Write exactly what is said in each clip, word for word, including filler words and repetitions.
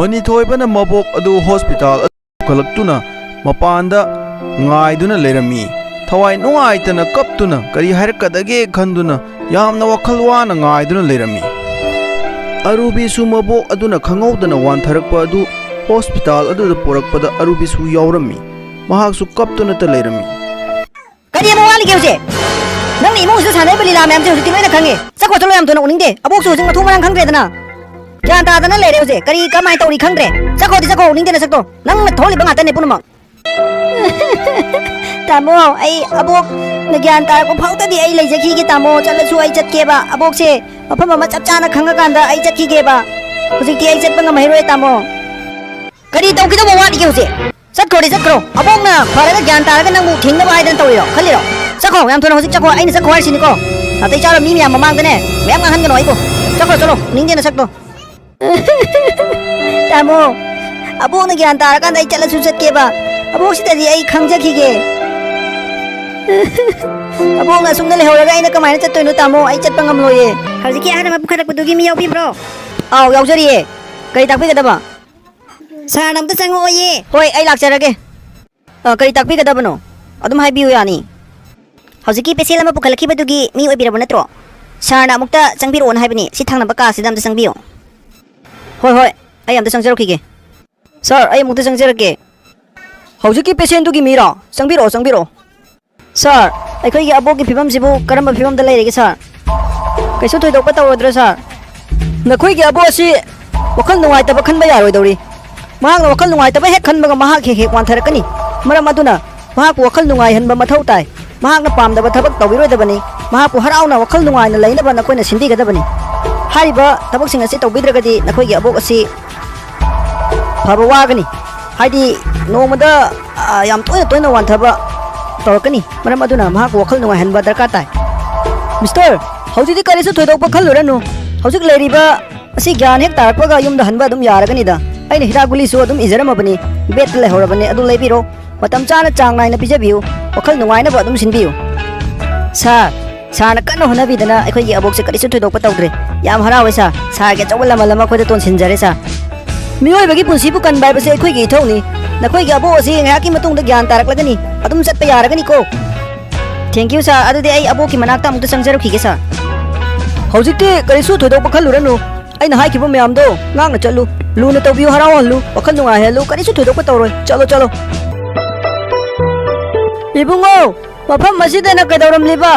ꯃꯅꯤꯊꯣꯏꯕꯅ ꯃꯕꯣꯛ ꯑꯗꯨ ꯍꯣꯁꯄꯤꯇꯥꯜ ꯑꯗꯨ ꯄꯨꯈꯠꯂꯛꯇꯨꯅ ꯃꯄꯥꯟꯗ ꯉꯥꯏꯗꯨꯅ ꯂꯩꯔꯝꯃꯤ꯫ ꯊꯋꯥꯏ ꯅꯨꯡꯉꯥꯏꯇꯅ ꯀꯞꯇꯨꯅ ꯀꯔꯤ ꯍꯥꯏꯔꯛꯀꯗꯒꯦ ꯈꯟꯗꯨꯅ ꯌꯥꯝꯅ ꯋꯥꯈꯜ ꯋꯥꯅ ꯉꯥꯏꯗꯨꯅ ꯂꯩꯔꯝꯃꯤ꯫ ꯑꯔꯨꯕꯤꯁꯨ ꯃꯕꯣꯛ ꯑꯗꯨꯅ ꯈꯪꯍꯧꯗꯅ ꯋꯥꯟꯊꯔꯛꯄ ꯑꯗꯨ ꯍꯣꯁꯄꯤꯇꯥꯜ ꯑꯗꯨꯗ ꯄꯨꯔꯛꯄꯗ ꯑꯔꯨꯕꯤꯁꯨ ꯌꯥꯎꯔꯝꯃꯤ꯫ ꯃꯍꯥꯛꯁꯨ ꯀꯞꯇꯨꯅꯇ ꯂꯩꯔꯝꯃꯤ꯫ ꯀꯔꯤ ꯑꯃꯨꯛ ꯋꯥꯠꯂꯤꯒꯦ ꯍꯧꯖꯤꯛ? ꯅꯪꯅ ꯏꯃꯨꯡꯁꯤꯗ ꯁꯥꯟꯅꯔꯤꯕ ꯂꯤꯂꯥ ꯃꯌꯥꯝꯁꯦ ꯍꯧꯖꯤꯛꯇꯤ ꯂꯣꯏꯅ ꯈꯪꯉꯦ꯫ ꯆꯠꯈꯣ, ꯆꯠꯂꯣ, ꯌꯥꯝ ꯊꯨꯅ ꯎꯅꯤꯡꯗꯦ꯫ ꯑꯕꯣꯛꯁꯨ ꯍꯧꯖꯤꯛ ꯃꯊꯣꯡ ꯃꯔꯥꯡ ꯈꯪꯗ꯭ꯔꯦꯗꯅ꯫ ꯒ꯭ꯌꯥꯟ ꯇꯥꯗꯅ ꯂꯩꯔꯦ ꯍꯧꯖꯤꯛ꯫ ꯀꯔꯤ ꯀꯃꯥꯏꯅ ꯇꯧꯔꯤ ꯈꯪꯗ꯭ꯔꯦ꯫ ꯆꯠꯈꯣꯗꯤ ꯆꯠꯈꯣ, ꯎꯅꯤꯡꯗꯦ ꯅꯁꯛꯇꯣ꯫ ꯅꯪꯅ ꯊꯣꯛꯍꯜꯂꯤꯕ ꯉꯥꯛꯇꯅꯦ ꯄꯨꯝꯅꯃꯛ꯫ ꯇꯥꯃꯣ, ꯑꯩ ꯑꯕꯣꯛꯅ ꯒ꯭ꯌꯥꯟ ꯇꯥꯔꯛꯄ ꯐꯥꯎꯗꯗꯤ ꯑꯩ ꯂꯩꯖꯈꯤꯒꯦ ꯇꯥꯃꯣ꯫ ꯆꯠꯂꯁꯨ ꯑꯩ ꯆꯠꯀꯦꯕ꯫ ꯑꯕꯣꯛꯁꯦ ꯃꯐꯝ ꯑꯃ ꯆꯞ ꯆꯥꯅ ꯈꯪꯉꯀꯥꯟꯗ ꯑꯩ ꯆꯠꯈꯤꯒꯦꯕ꯫ ꯍꯧꯖꯤꯛꯇꯤ ꯑꯩ ꯆꯠꯄ ꯉꯝꯍꯩꯔꯣꯏ ꯇꯥꯃꯣ꯫ ꯀꯔꯤ ꯇꯧꯒꯗꯧꯕ ꯋꯥꯠꯂꯤꯒꯦ ꯍꯧꯖꯤꯛ? ꯆꯠꯈ꯭ꯔꯣꯗꯤ ꯆꯠꯈ꯭ꯔꯣ꯫ ꯑꯕꯣꯛꯅ ꯐꯔꯒ ꯒ꯭ꯌꯥꯟ ꯇꯥꯔꯒ ꯅꯪꯕꯨ ꯊꯦꯡꯅꯕ ꯍꯥꯏꯗꯅ ꯇꯧꯔꯤꯔꯣ ꯈꯜꯂꯤꯔꯣ? ꯆꯠꯈꯣ, ꯌꯥꯝ ꯊꯨꯅ ꯍꯧꯖꯤꯛ ꯆꯠꯈꯣ꯫ ꯑꯩꯅ ꯆꯠꯈꯣ ꯍꯥꯏꯔꯤꯁꯤꯅꯤꯀꯣ꯫ ꯅꯥꯇꯩ ꯆꯥꯔꯣꯏ, ꯃꯤ ꯃꯌꯥꯝ ꯃꯃꯥꯡꯗꯅꯦ ꯃꯌꯥꯝ ꯉꯥꯡꯍꯟꯒꯅꯣ ꯑꯩꯕꯨ꯫ ꯆꯠꯈ꯭ꯔꯣ, ꯆꯠꯂꯣ, ꯎꯅꯤꯡꯗꯦ ꯅꯁꯛꯇꯣ꯫ ꯇꯥꯃꯣ, ꯑꯕꯣꯛꯅ ꯒ꯭ꯌꯥꯟ ꯇꯥꯔꯀꯥꯟꯗ ꯑꯩ ꯆꯠꯂꯁꯨ ꯆꯠꯀꯦꯕ꯫ ꯑꯕꯣꯛꯁꯤꯗꯗꯤ ꯑꯩ ꯈꯪꯖꯈꯤꯒꯦ꯫ ꯑꯕꯣꯛꯅ ꯑꯁꯨꯝꯅ ꯂꯩꯍꯧꯔꯒ ꯑꯩꯅ ꯀꯃꯥꯏꯅ ꯆꯠꯇꯣꯏꯅꯣ ꯇꯥꯃꯣ? ꯑꯩ ꯆꯠꯄ ꯉꯝꯂꯣꯏꯌꯦ꯫ ꯍꯧꯖꯤꯛꯀꯤ ꯑꯍꯜ ꯑꯃ ꯄꯨꯈꯠꯂꯛꯄꯗꯨꯒꯤ ꯃꯤ ꯌꯥꯎꯕꯤꯕ꯭ꯔꯣ? ꯑꯥꯎ, ꯌꯥꯎꯖꯔꯤꯌꯦ꯫ ꯀꯔꯤ ꯇꯥꯛꯄꯤꯒꯗꯕ? ꯁꯥꯔꯅ ꯑꯝꯇ ꯆꯪꯉꯛꯑꯣꯌꯦ꯫ ꯍꯣꯏ, ꯑꯩ ꯂꯥꯛꯆꯔꯒꯦ꯫ ꯑ, ꯀꯔꯤ ꯇꯥꯛꯄꯤꯒꯗꯕꯅꯣ? ꯑꯗꯨꯝ ꯍꯥꯏꯕꯤꯌꯨ, ꯌꯥꯅꯤ꯫ ꯍꯧꯖꯤꯛꯀꯤ ꯄꯦꯁꯦꯟ ꯑꯃ ꯄꯨꯈꯠꯂꯛꯈꯤꯕꯗꯨꯒꯤ ꯃꯤ ꯑꯣꯏꯕꯤꯔꯕ ꯅꯠꯇ꯭ꯔꯣ? ꯁꯥꯔꯅ ꯑꯃꯨꯛꯇ ꯆꯪꯕꯤꯔꯛꯑꯣꯅ ꯍꯥꯏꯕꯅꯤ꯫ ꯁꯤ ꯊꯪꯅꯕ ꯀꯥꯁꯤꯗ ꯑꯝꯇ ꯆꯪꯕꯤꯌꯨ꯫ ꯍꯣꯏ, ꯍꯣꯏ, ꯑꯩ ꯑꯝꯇ ꯆꯪꯖꯔꯛꯈꯤꯒꯦ꯫ ꯁꯥꯔ, ꯑꯩ ꯑꯃꯨꯛꯇ ꯆꯪꯖꯔꯛꯀꯦ꯫ ꯍꯧꯖꯤꯛꯀꯤ ꯄꯦꯁꯦꯟꯗꯨꯒꯤ ꯃꯤꯔꯣ? ꯆꯪꯕꯤꯔꯛꯑꯣ, ꯆꯪꯕꯤꯔꯛꯑꯣ꯫ ꯁꯥꯔ, ꯑꯩꯈꯣꯏꯒꯤ ꯑꯕꯣꯛꯀꯤ ꯐꯤꯕꯝꯁꯤꯕꯨ ꯀꯔꯝꯕ ꯐꯤꯕꯝꯗ ꯂꯩꯔꯒꯦ, ꯁꯥꯔ? ꯀꯩꯁꯨ ꯊꯣꯏꯗꯣꯛꯄ ꯇꯧꯔꯗ꯭ꯔꯥ, ꯁꯥꯔ? ꯅꯈꯣꯏꯒꯤ ꯑꯕꯣꯛ ꯑꯁꯤ ꯋꯥꯈꯜ ꯅꯨꯡꯉꯥꯏꯇꯕ ꯈꯟꯕ ꯌꯥꯔꯣꯏꯗꯧꯔꯤ꯫ ꯃꯍꯥꯛꯅ ꯋꯥꯈꯜ ꯅꯨꯡꯉꯥꯏꯇꯕ ꯍꯦꯛ ꯈꯟꯕꯒ ꯃꯍꯥꯛ ꯍꯦꯛ ꯍꯦꯛ ꯋꯥꯟꯊꯔꯛꯀꯅꯤ꯫ ꯃꯔꯝ ꯑꯗꯨꯅ ꯃꯍꯥꯛꯄꯨ ꯋꯥꯈꯜ ꯅꯨꯡꯉꯥꯏꯍꯟꯕ ꯃꯊꯧ ꯇꯥꯏ꯫ ꯃꯍꯥꯛꯅ ꯄꯥꯝꯗꯕ ꯊꯕꯛ ꯇꯧꯕꯤꯔꯣꯏꯗꯕꯅꯤ꯫ ꯃꯍꯥꯛꯄꯨ ꯍꯔꯥꯎꯅ ꯋꯥꯈꯜ ꯅꯨꯡꯉꯥꯏꯅ ꯂꯩꯅꯕ ꯅꯈꯣꯏꯅ ꯁꯤꯟꯕꯤꯒꯗꯕꯅꯤ꯫ ꯍꯥꯏꯔꯤꯕ ꯊꯕꯛꯁꯤꯡ ꯑꯁꯤ ꯇꯧꯕꯤꯗ꯭ꯔꯒꯗꯤ ꯅꯈꯣꯏꯒꯤ ꯑꯕꯣꯛ ꯑꯁꯤ ꯐꯕ ꯋꯥꯒꯅꯤ꯫ ꯍꯥꯏꯗꯤ ꯅꯣꯡꯃꯗ, ꯑ, ꯌꯥꯝ ꯇꯣꯏꯅ ꯇꯣꯏꯅ ꯋꯥꯟꯊꯕ ꯇꯧꯔꯛꯀꯅꯤ꯫ ꯃꯔꯝ ꯑꯗꯨꯅ ꯃꯍꯥꯛꯄꯨ ꯋꯥꯈꯜ ꯅꯨꯡꯉꯥꯏꯍꯟꯕ ꯗꯔꯀꯥꯔ ꯇꯥꯏ꯫ ꯃꯤꯁꯇꯔ, ꯍꯧꯖꯤꯛꯇꯤ ꯀꯔꯤꯁꯨ ꯊꯣꯏꯗꯣꯛꯄ ꯈꯜꯂꯨꯔꯅꯨ꯫ ꯍꯧꯖꯤꯛ ꯂꯩꯔꯤꯕ ꯑꯁꯤ ꯒ꯭ꯌꯥꯟ ꯍꯦꯛ ꯇꯥꯔꯛꯄꯒ ꯌꯨꯝꯗ ꯍꯟꯕ ꯑꯗꯨꯝ ꯌꯥꯔꯒꯅꯤꯗ꯫ ꯑꯩꯅ ꯍꯤꯗꯥꯛ ꯒꯨꯂꯤꯁꯨ ꯑꯗꯨꯝ ꯏꯖꯔꯝꯃꯕꯅꯤ, ꯕꯦꯗꯇ ꯂꯩꯍꯧꯔꯕꯅꯤ, ꯑꯗꯨ ꯂꯩꯕꯤꯔꯣ꯫ ꯃꯇꯝ ꯆꯥꯅ ꯆꯥꯡ ꯅꯥꯏꯅ ꯄꯤꯖꯕꯤꯌꯨ꯫ ꯋꯥꯈꯜ ꯅꯨꯡꯉꯥꯏꯅꯕ ꯑꯗꯨꯝ ꯁꯤꯟꯕꯤꯌꯨ꯫ ꯁꯥꯔ, ꯁꯥꯔꯅ ꯀꯟꯅ ꯍꯣꯠꯅꯕꯤꯗꯅ ꯑꯩꯈꯣꯏꯒꯤ ꯑꯕꯣꯛꯁꯦ ꯀꯔꯤꯁꯨ ꯊꯣꯏꯗꯣꯛꯄ ꯇꯧꯗ꯭ꯔꯦ꯫ ꯌꯥꯝ ꯍꯔꯥꯎꯋꯦ ꯁꯥꯔ꯫ ꯁꯥꯔꯒꯤ ꯑꯆꯧꯕ ꯂꯃꯜ ꯑꯃ ꯑꯩꯈꯣꯏꯗ ꯇꯣꯟꯁꯤꯟꯖꯔꯦ ꯁꯥꯔ꯫ ꯃꯤꯑꯣꯏꯕꯒꯤ ꯄꯨꯟꯁꯤꯕꯨ ꯀꯟꯕ ꯍꯥꯏꯕꯁꯦ ꯑꯩꯈꯣꯏꯒꯤ ꯏꯊꯧꯅꯤ꯫ ꯅꯈꯣꯏꯒꯤ ꯑꯕꯣꯛ ꯑꯁꯤ ꯉꯥꯏꯍꯥꯛꯀꯤ ꯃꯇꯨꯡꯗ ꯒ꯭ꯌꯥꯟ ꯇꯥꯔꯛꯂꯒꯅꯤ꯫ ꯑꯗꯨꯝ ꯆꯠꯄ ꯌꯥꯔꯒꯅꯤꯀꯣ꯫ Thank you, sir꯫ ꯑꯗꯨꯗꯤ ꯑꯩ ꯑꯕꯣꯛꯀꯤ ꯃꯅꯥꯛꯇ ꯑꯃꯨꯛꯇ ꯆꯪꯖꯔꯨꯈꯤꯒꯦ, sir꯫ ꯍꯧꯖꯤꯛꯇꯤ ꯀꯔꯤꯁꯨ ꯊꯣꯏꯗꯣꯛꯄ ꯈꯜꯂꯨꯔꯅꯨ꯫ ꯑꯩꯅ ꯍꯥꯏꯈꯤꯕ ꯃꯌꯥꯝꯗꯣ ꯉꯥꯛꯅ ꯆꯠꯂꯨ꯫ ꯂꯨꯅ ꯇꯧꯕꯤꯌꯨ, ꯍꯔꯥꯎꯍꯜꯂꯨ, ꯋꯥꯈꯜ ꯅꯨꯡꯉꯥꯏꯍꯜꯂꯨ, ꯀꯔꯤꯁꯨ ꯊꯣꯏꯗꯣꯛꯄ ꯇꯧꯔꯣꯏ꯫ ꯆꯠꯂꯣ, ꯆꯠꯂꯣ꯫ ꯏꯕꯨꯡꯉꯣ, ꯃꯐꯝ ꯑꯁꯤꯗꯅ ꯀꯩꯗꯧꯔꯝꯂꯤꯕ?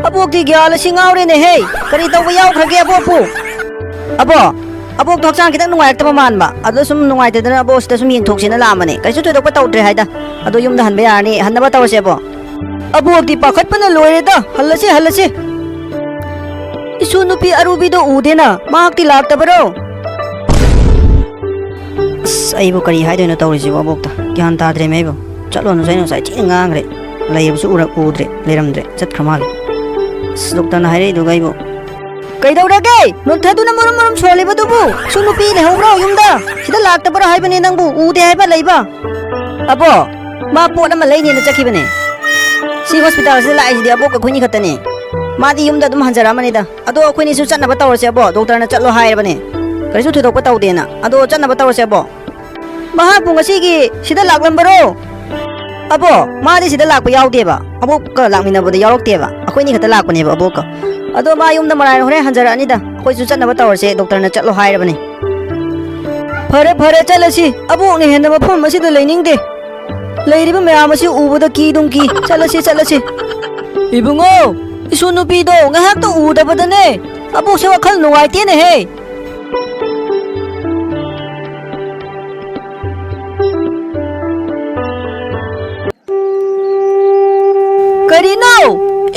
ꯑꯕꯣꯛꯇꯤ ꯒ꯭ꯌꯥꯟ ꯑꯁꯤ ꯉꯥꯎꯔꯦꯅꯦꯍꯦ꯫ ꯀꯔꯤ ꯇꯧꯕ ꯌꯥꯎꯈ꯭ꯔꯒꯦ ꯑꯕꯣꯛꯄꯨ? ꯑꯕꯣ, ꯑꯕꯣꯛꯇꯣ ꯍꯛꯆꯥꯡ ꯈꯤꯇꯪ ꯅꯨꯡꯉꯥꯏꯔꯛꯇꯕ ꯃꯥꯟꯕ꯫ ꯑꯗꯣ ꯁꯨꯝ ꯅꯨꯡꯉꯥꯏꯇꯗꯅ ꯑꯕꯣꯛ ꯁꯤꯗ ꯁꯨꯝ ꯌꯦꯡꯊꯣꯛꯁꯦꯅ ꯂꯥꯛꯑꯝꯕꯅꯦ꯫ ꯀꯩꯁꯨ ꯊꯣꯏꯗꯣꯛꯄ ꯇꯧꯗ꯭ꯔꯦ ꯍꯥꯏꯗ꯫ ꯑꯗꯣ ꯌꯨꯝꯗ ꯍꯟꯕ ꯌꯥꯔꯅꯤ, ꯍꯟꯅꯕ ꯇꯧꯔꯁꯦ ꯑꯕꯣ꯫ ꯑꯕꯣꯛꯇꯤ ꯄꯥꯈꯠꯄꯅ ꯂꯣꯏꯔꯦꯗ꯫ ꯍꯜꯂꯁꯤ, ꯍꯜꯂꯁꯤ꯫ ꯏꯁꯨ ꯅꯨꯄꯤ ꯑꯔꯨꯕꯤꯗꯣ ꯎꯗꯦꯅ, ꯃꯍꯥꯛꯇꯤ ꯂꯥꯛꯇꯕꯔꯣ? ꯑꯁ, ꯑꯩꯕꯨ ꯀꯔꯤ ꯍꯥꯏꯗꯣꯏꯅꯣ ꯇꯧꯔꯤꯁꯤꯕꯣ ꯑꯕꯣꯛꯇ? ꯒ꯭ꯌꯥꯟ ꯇꯥꯗ꯭ꯔꯦꯃꯦ ꯑꯩꯕꯨ꯫ ꯆꯠꯂꯣꯅꯁꯨ ꯑꯩꯅ ꯉꯁꯥꯏ ꯊꯤꯅ ꯉꯥꯡꯈ꯭ꯔꯦ꯫ ꯂꯩꯕꯁꯨ ꯎꯔꯛ-, ꯎꯗ꯭ꯔꯦ, ꯂꯩꯔꯝꯗ꯭ꯔꯦ, ꯆꯠꯈ꯭ꯔ ꯃꯥꯜꯂꯦ꯫ ꯑꯁ, ꯗꯣꯛꯇꯔꯅ ꯍꯥꯏꯔꯛꯏꯗꯨꯒ ꯑꯩꯕꯨ꯫ ꯀꯩꯗꯧꯔꯒꯦ? ꯅꯣꯟꯊꯗꯨꯅ ꯃꯔꯨꯝ ꯃꯔꯨꯝ ꯁꯣꯜꯂꯤꯕꯗꯨꯕꯨ? ꯁꯨ ꯅꯨꯄꯤ ꯂꯩꯍꯧꯕ꯭ꯔꯣ ꯌꯨꯝꯗ? ꯁꯤꯗ ꯂꯥꯛꯇꯕ꯭ꯔꯣ ꯍꯥꯏꯕꯅꯦ ꯅꯪꯕꯨ? ꯎꯗꯦ ꯍꯥꯏꯕ ꯂꯩꯕ? ꯑꯕꯣ, ꯃꯥ ꯄꯣꯠ ꯑꯃ ꯂꯩꯅꯦꯅ ꯆꯠꯈꯤꯕꯅꯦ꯫ ꯁꯤ ꯍꯣꯁꯄꯤꯇꯥꯜꯁꯤꯗ ꯂꯥꯛꯏꯁꯤꯗꯤ ꯑꯕꯣꯛꯀ ꯑꯩꯈꯣꯏꯅꯤ ꯈꯛꯇꯅꯦ꯫ ꯃꯥꯗꯤ ꯌꯨꯝꯗ ꯑꯗꯨꯝ ꯍꯟꯖꯔꯛꯑꯃꯅꯤꯗ꯫ ꯑꯗꯣ ꯑꯩꯈꯣꯏꯅꯤꯁꯨ ꯆꯠꯅꯕ ꯇꯧꯔꯁꯦ ꯑꯕꯣ, ꯗꯣꯛꯇꯔꯅ ꯆꯠꯂꯣ ꯍꯥꯏꯔꯕꯅꯦ꯫ ꯀꯔꯤꯁꯨ ꯊꯣꯏꯗꯣꯛꯄ ꯇꯧꯗꯦꯅ꯫ ꯑꯗꯣ ꯆꯠꯅꯕ ꯇꯧꯔꯁꯦ ꯑꯕꯣ꯫ ꯃꯍꯥꯛꯄꯨ ꯉꯁꯤꯒꯤ ꯁꯤꯗ ꯂꯥꯛꯂꯝꯕꯔꯣ? ꯑꯕꯣ, ꯃꯥꯗꯤ ꯁꯤꯗ ꯂꯥꯛꯄ ꯌꯥꯎꯗꯦꯕ꯫ ꯑꯕꯣꯛꯀ ꯂꯥꯛꯃꯤꯟꯅꯕꯗ ꯌꯥꯎꯔꯛꯇꯦꯕ꯫ ꯑꯩꯈꯣꯏꯅꯤ ꯈꯛꯇ ꯂꯥꯛꯄꯅꯦꯕ ꯑꯕꯣꯛꯀ꯫ ꯑꯗꯣ ꯃꯥ ꯌꯨꯝꯗ ꯃꯔꯥꯏꯅ ꯍꯣꯔꯦꯟ ꯍꯟꯖꯔꯛꯑꯅꯤꯗ꯫ ꯑꯩꯈꯣꯏꯁꯨ ꯆꯠꯅꯕ ꯇꯧꯔꯁꯦ, ꯗꯣꯛꯇꯔꯅ ꯆꯠꯂꯣ ꯍꯥꯏꯔꯕꯅꯦ꯫ ꯐꯔꯦ, ꯐꯔꯦ, ꯆꯠꯂꯁꯤ꯫ ꯑꯕꯣꯛꯅ ꯍꯦꯟꯅ ꯃꯐꯝ ꯑꯁꯤꯗ ꯂꯩꯅꯤꯡꯗꯦ꯫ ꯂꯩꯔꯤꯕ ꯃꯌꯥꯝ ꯑꯁꯤ ꯎꯕꯗ ꯀꯤꯗꯨꯝ ꯀꯤ꯫ ꯆꯠꯂꯁꯤ, ꯆꯠꯂꯁꯤ꯫ ꯏꯕꯨꯡꯉꯣ, ꯏꯁꯨ ꯅꯨꯄꯤꯗꯣ ꯉꯥꯏꯍꯥꯛꯇ ꯎꯗꯕꯗꯅꯦ ꯑꯕꯣꯛꯁꯦ ꯋꯥꯈꯜ ꯅꯨꯡꯉꯥꯏꯇꯦꯅꯦꯍꯦ꯫ ꯀꯔꯤꯅꯣ?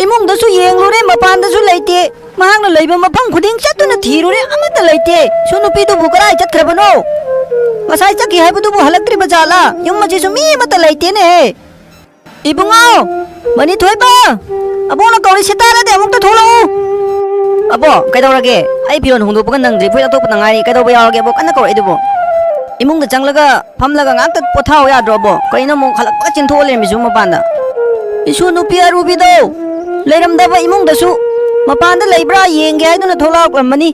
ꯏꯃꯨꯡꯗꯁꯨ ꯌꯦꯡꯂꯨꯔꯦ, ꯃꯄꯥꯟꯗꯁꯨ ꯂꯩꯇꯦ꯫ ꯃꯍꯥꯛꯅ ꯂꯩꯕ ꯃꯐꯝ ꯈꯨꯗꯤꯡ ꯆꯠꯇꯨꯅ ꯊꯤꯔꯨꯔꯦ, ꯑꯃꯠꯇ ꯂꯩꯇꯦ꯫ ꯁꯨ ꯅꯨꯄꯤꯗꯨꯕꯨ ꯀꯗꯥꯏ ꯆꯠꯈ꯭ꯔꯕꯅꯣ? ꯉꯁꯥꯏ ꯆꯠꯈꯤ ꯍꯥꯏꯕꯗꯨꯕꯨ ꯍꯜꯂꯛꯇ꯭ꯔꯤꯕ ꯖꯥꯠꯂꯥ? ꯌꯨꯝ ꯑꯁꯤꯁꯨ ꯃꯤ ꯑꯃꯠꯇ ꯂꯩꯇꯦꯅꯦꯍꯦ꯫ ꯏꯕꯨꯡꯉꯣ, ꯃꯅꯤ ꯊꯣꯏꯕ, ꯑꯕꯣꯛꯅ ꯀꯧꯔꯤ ꯁꯤ ꯇꯥꯔꯗꯤ ꯑꯃꯨꯛꯇ ꯊꯣꯛꯂꯛꯎ꯫ ꯑꯕꯣ, ꯀꯩꯗꯧꯔꯒꯦ? ꯑꯩ ꯐꯤꯔꯣꯜ ꯍꯣꯡꯗꯣꯛꯄꯒ ꯅꯪꯗ꯭ꯔꯤ, ꯐꯨꯔꯤꯠ ꯂꯧꯊꯣꯛꯄꯗ ꯉꯥꯏꯔꯤ꯫ ꯀꯩꯗꯧꯕ ꯌꯥꯎꯔꯒꯦ ꯑꯕꯣ? ꯀꯟꯅ ꯀꯧꯔꯛꯏꯗꯨꯕꯣ? ꯏꯃꯨꯡꯗ ꯆꯪꯂꯒ ꯐꯝꯂꯒ ꯉꯥꯛꯇ ꯄꯣꯊꯥꯎ ꯌꯥꯗ꯭ꯔꯣ ꯑꯕꯣ? ꯀꯩꯅꯣ ꯑꯃꯨꯛ ꯍꯜꯂꯛꯄꯒ ꯆꯦꯟꯊꯣꯛꯑ ꯂꯩꯔꯝꯃꯤꯁꯤꯕꯨ ꯃꯄꯥꯟꯗ? ꯏꯁꯨ ꯅꯨꯄꯤ ꯑꯔꯨꯕꯤꯗꯣ ꯂꯩꯔꯝꯗꯕ ꯏꯃꯨꯡꯗꯁꯨ ꯃꯄꯥꯟꯗ ꯂꯩꯕ꯭ꯔꯥ ꯌꯦꯡꯒꯦ ꯍꯥꯏꯗꯨꯅ ꯊꯣꯛꯂꯛꯂꯝꯃꯅꯤ꯫